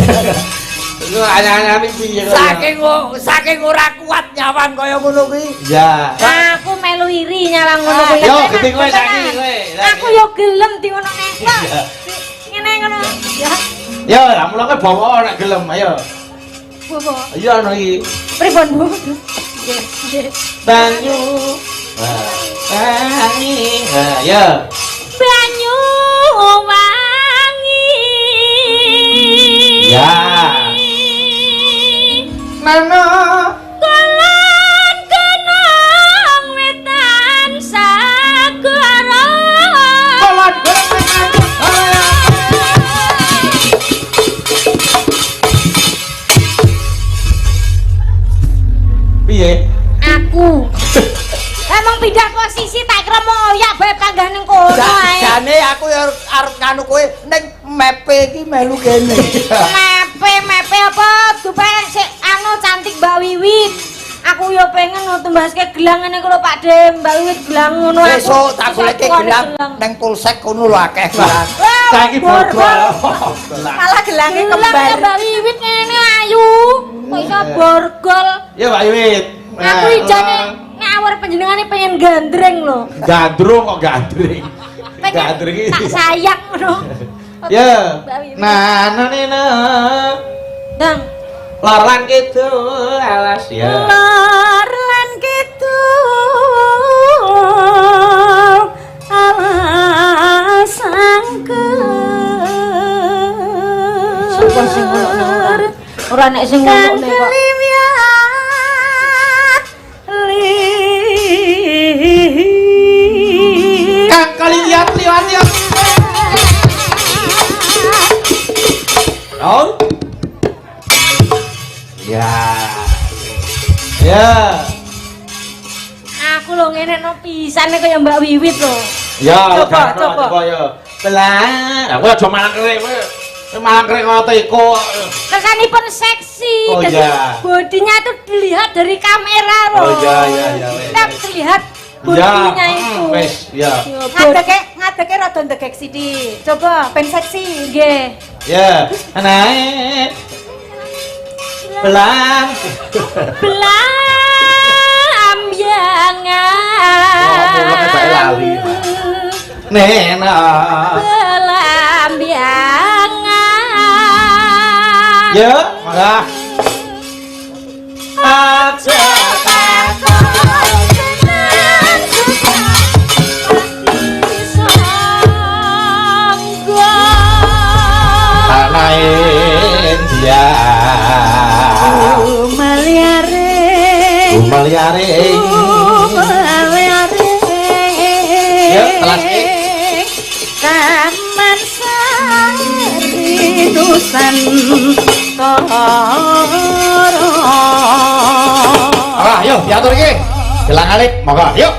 [SPEAKER 1] Iku anyang-anyang piye kok.
[SPEAKER 2] Saking ora kuat nyawang kaya ngono kuwi.
[SPEAKER 1] Ya.
[SPEAKER 5] Aku melu iri nyawang ngono kuwi.
[SPEAKER 1] Yo,
[SPEAKER 5] Penak,
[SPEAKER 1] gede kowe
[SPEAKER 5] penak.
[SPEAKER 1] saiki kowe.
[SPEAKER 5] Aku yo gelem di ngono nek. Ngene ngono. Ya,
[SPEAKER 1] Yo, lah mula kowe bawa nek gelem, ayo.
[SPEAKER 5] Bu.
[SPEAKER 1] Iya ono iki.
[SPEAKER 5] Pripun, Bu? Nggih, nggih.
[SPEAKER 1] Banyu. Wangi. Ha, ya.
[SPEAKER 5] Banyu wangi.
[SPEAKER 1] Ya. Nano.
[SPEAKER 5] Kulon kenong wetan sagara.
[SPEAKER 1] Kulon gunung. Piye?
[SPEAKER 5] Aku. Emang pindah posisi tak kira moyak bae panggah ning kono ae.
[SPEAKER 2] Jane aku ya arep nganu kowe ning mepe iki melu kene.
[SPEAKER 5] Mepe apa dupe sik anu cantik Mbak Wiwit. Aku yo pengen tumbaske gelang ngene ku lho Pak De, Mbak Wiwit gelang ngono aku.
[SPEAKER 2] Besok tak goleke gelang ning polsek kono lho akeh gelang.
[SPEAKER 1] Saiki borgol.
[SPEAKER 3] Malah gelange
[SPEAKER 5] Gelang
[SPEAKER 3] kembar.
[SPEAKER 5] Mbak Wiwit ngene ayu. Kok iso borgol.
[SPEAKER 1] Ya Mbak Wiwit.
[SPEAKER 5] Aku ijane nek awar panjenengane pengen gandreng lho.
[SPEAKER 1] Gandrung kok gandreng.
[SPEAKER 5] Pengen
[SPEAKER 1] Gandreng iki.
[SPEAKER 5] tak sayang ngono.
[SPEAKER 1] Ya.
[SPEAKER 5] Mbak Wiwit.
[SPEAKER 1] Nah, nah, nah.
[SPEAKER 5] Dang.
[SPEAKER 1] Lor lan kidul alas ya.
[SPEAKER 4] Lor lan kidul alas angker.
[SPEAKER 5] Sapa sing ngono ora? Ora nek sing
[SPEAKER 4] Kang
[SPEAKER 5] ngono kok.
[SPEAKER 4] keliwat li.
[SPEAKER 1] Kang kaliwat liwat ya. Oh. Ya. Ya.
[SPEAKER 5] Aku lho ngene no pisane kaya Mbak Wiwit lho.
[SPEAKER 1] Ya,
[SPEAKER 3] Coba, coba.
[SPEAKER 1] coba ya. Pelan. Aku aja malang kerik kowe. Malang kerik kaya teko.
[SPEAKER 5] Kesanipun seksi.
[SPEAKER 1] Oh,
[SPEAKER 5] Jadi
[SPEAKER 1] iya.
[SPEAKER 5] bodinya itu dilihat dari kamera loh.
[SPEAKER 1] Oh, iya, iya, iya, wes,
[SPEAKER 5] Kita
[SPEAKER 1] wes.
[SPEAKER 5] terlihat bodinya itu.
[SPEAKER 1] Wes, ya.
[SPEAKER 5] Yo,
[SPEAKER 3] Ngadeke rada ndegek sithik. Coba ben seksi.
[SPEAKER 5] Nggih.
[SPEAKER 1] Ya. Naik. Pelan.
[SPEAKER 5] Belam
[SPEAKER 1] Oh, mulane bae lali. Nena.
[SPEAKER 5] Belam yangan.
[SPEAKER 1] Ya, mangga. Aja takon. Tanah India.
[SPEAKER 4] Umeliare
[SPEAKER 1] Umeliare.
[SPEAKER 4] Umeliare.
[SPEAKER 1] Yuk, kelas E.
[SPEAKER 4] Taman Sari Nusantara.
[SPEAKER 1] Ah, yuk diatur iki. Gelang alip, monggo, yuk.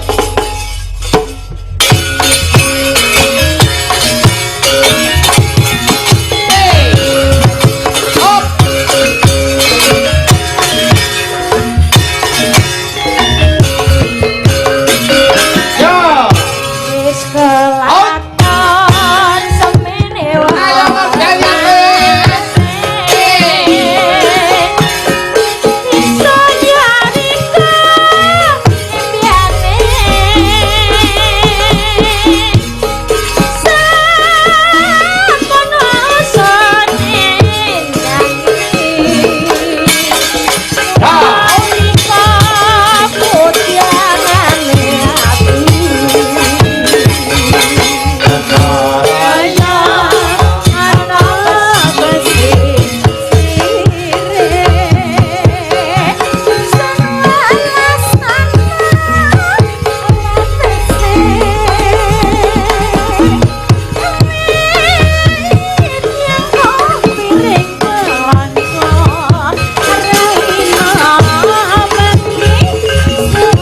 [SPEAKER 1] Yo.
[SPEAKER 5] Wis kelakon semene wae.
[SPEAKER 1] Ayo, Mas Ganjar.
[SPEAKER 5] Iso nyarita impiane. Samono sone nyanyi.
[SPEAKER 1] Ya.
[SPEAKER 5] Maulika putianane ati. Kaya ana besi sire. Salas latese. Wit yang piring kelonco, raina bengi sun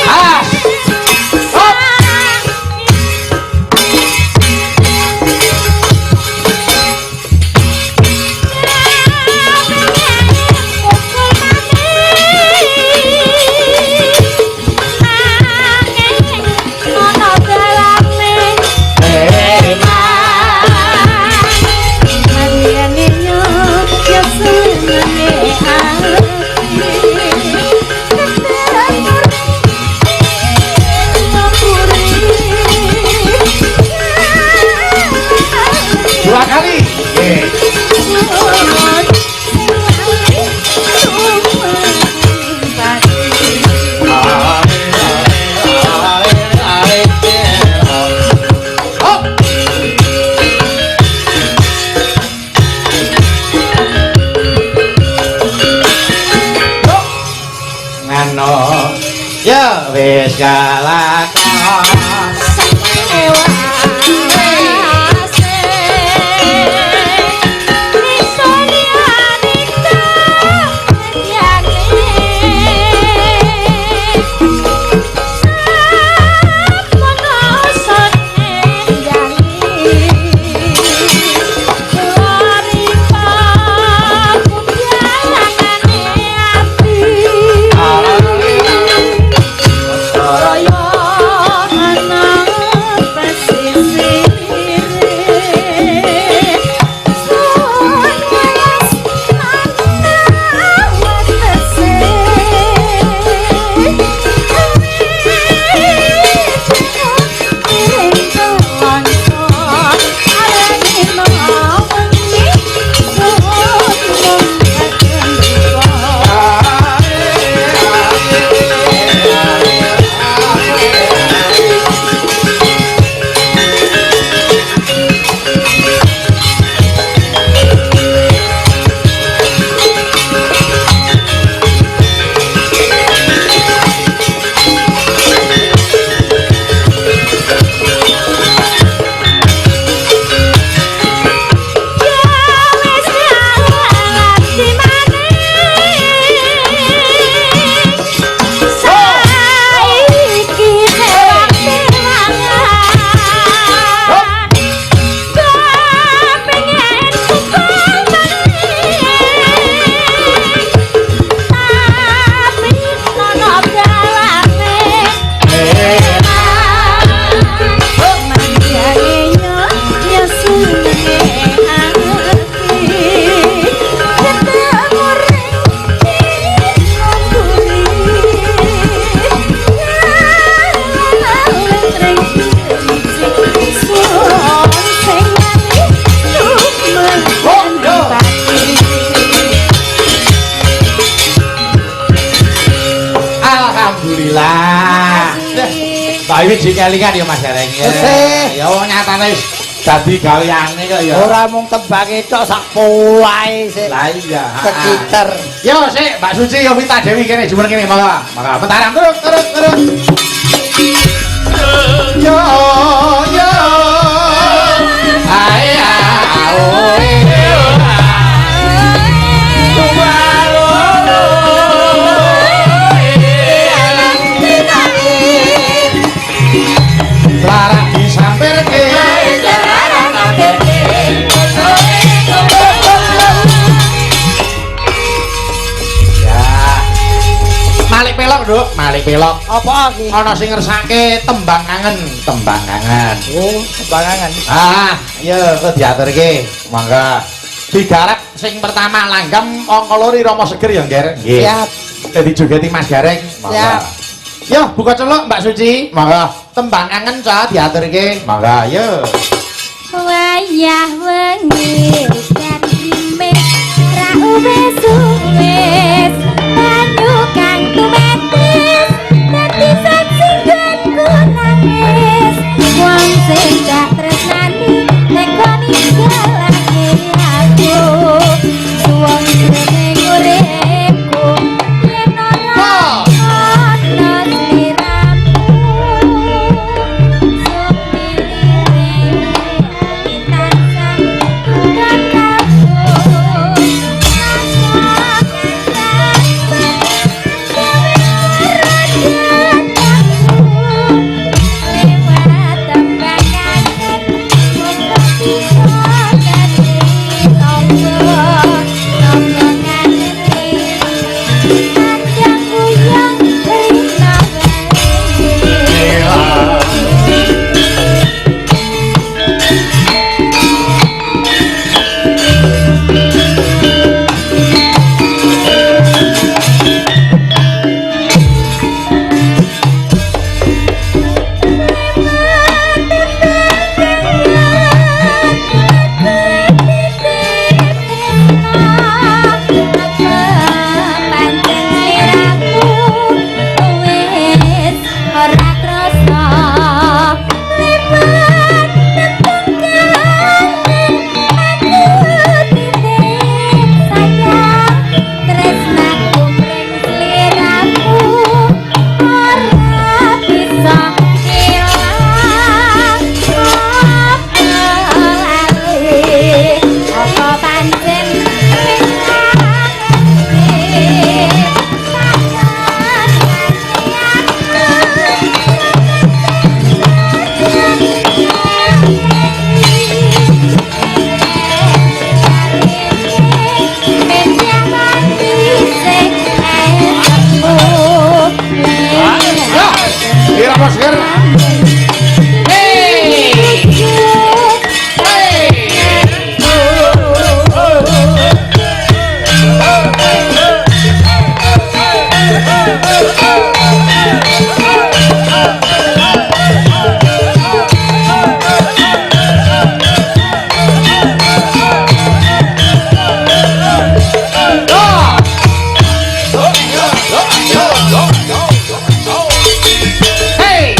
[SPEAKER 1] Ah. Dua kali. Nggih. Hop. Yuk. Ngano. Ya wis kalakon.
[SPEAKER 4] Ana
[SPEAKER 1] Mbak Wiwit dikelingan ya Mas Gareng. Ya wong nyatane wis dadi gaweane kok ya.
[SPEAKER 2] Ora mung tembange tok sak polahe sik.
[SPEAKER 1] Lah iya.
[SPEAKER 2] Kekiter.
[SPEAKER 1] Yo sik Mbak Suci yo Vita Dewi kene jumeneng kene monggo. Monggo mentaram terus terus terus. Yo yo. Ae ae. Lara disampirke. Ya. Malik pelok, Nduk, malik pelok.
[SPEAKER 2] Apa iki?
[SPEAKER 1] Ana sing ngersake tembang kangen, tembang kangen.
[SPEAKER 2] Oh, tembang kangen.
[SPEAKER 1] Ah, iya kok diaturke. Monggo. Digarap sing pertama langgam angka loro Rama Seger ya, Ngger. Nggih.
[SPEAKER 2] Siap.
[SPEAKER 1] Dadi jogeti Mas Gareng. Monggo.
[SPEAKER 2] Siap.
[SPEAKER 1] Yo, buka celuk Mbak Suci. Monggo. Tembang kangen cah diaturke. Monggo, yo.
[SPEAKER 5] Wayah wengi udan rimis ra uwes-uwes banyu kang tumetes dadi saksi nggonku nangis wong sing tak tresnani teko ninggalake aku suwung jroning uripku yen ora ana sliramu
[SPEAKER 1] Hey!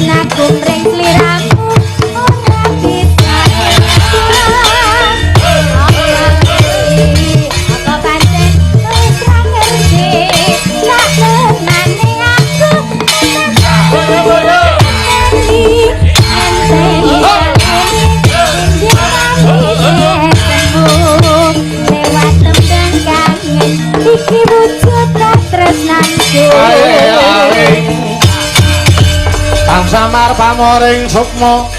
[SPEAKER 5] Tresnaku mring sliramu ora bisa ilang. Apa pancen wis ra ngerti sak tenane aku enteni enteni lewat tembang kangen iki wujud katresnanku.
[SPEAKER 1] Kang samar pamoring sukma.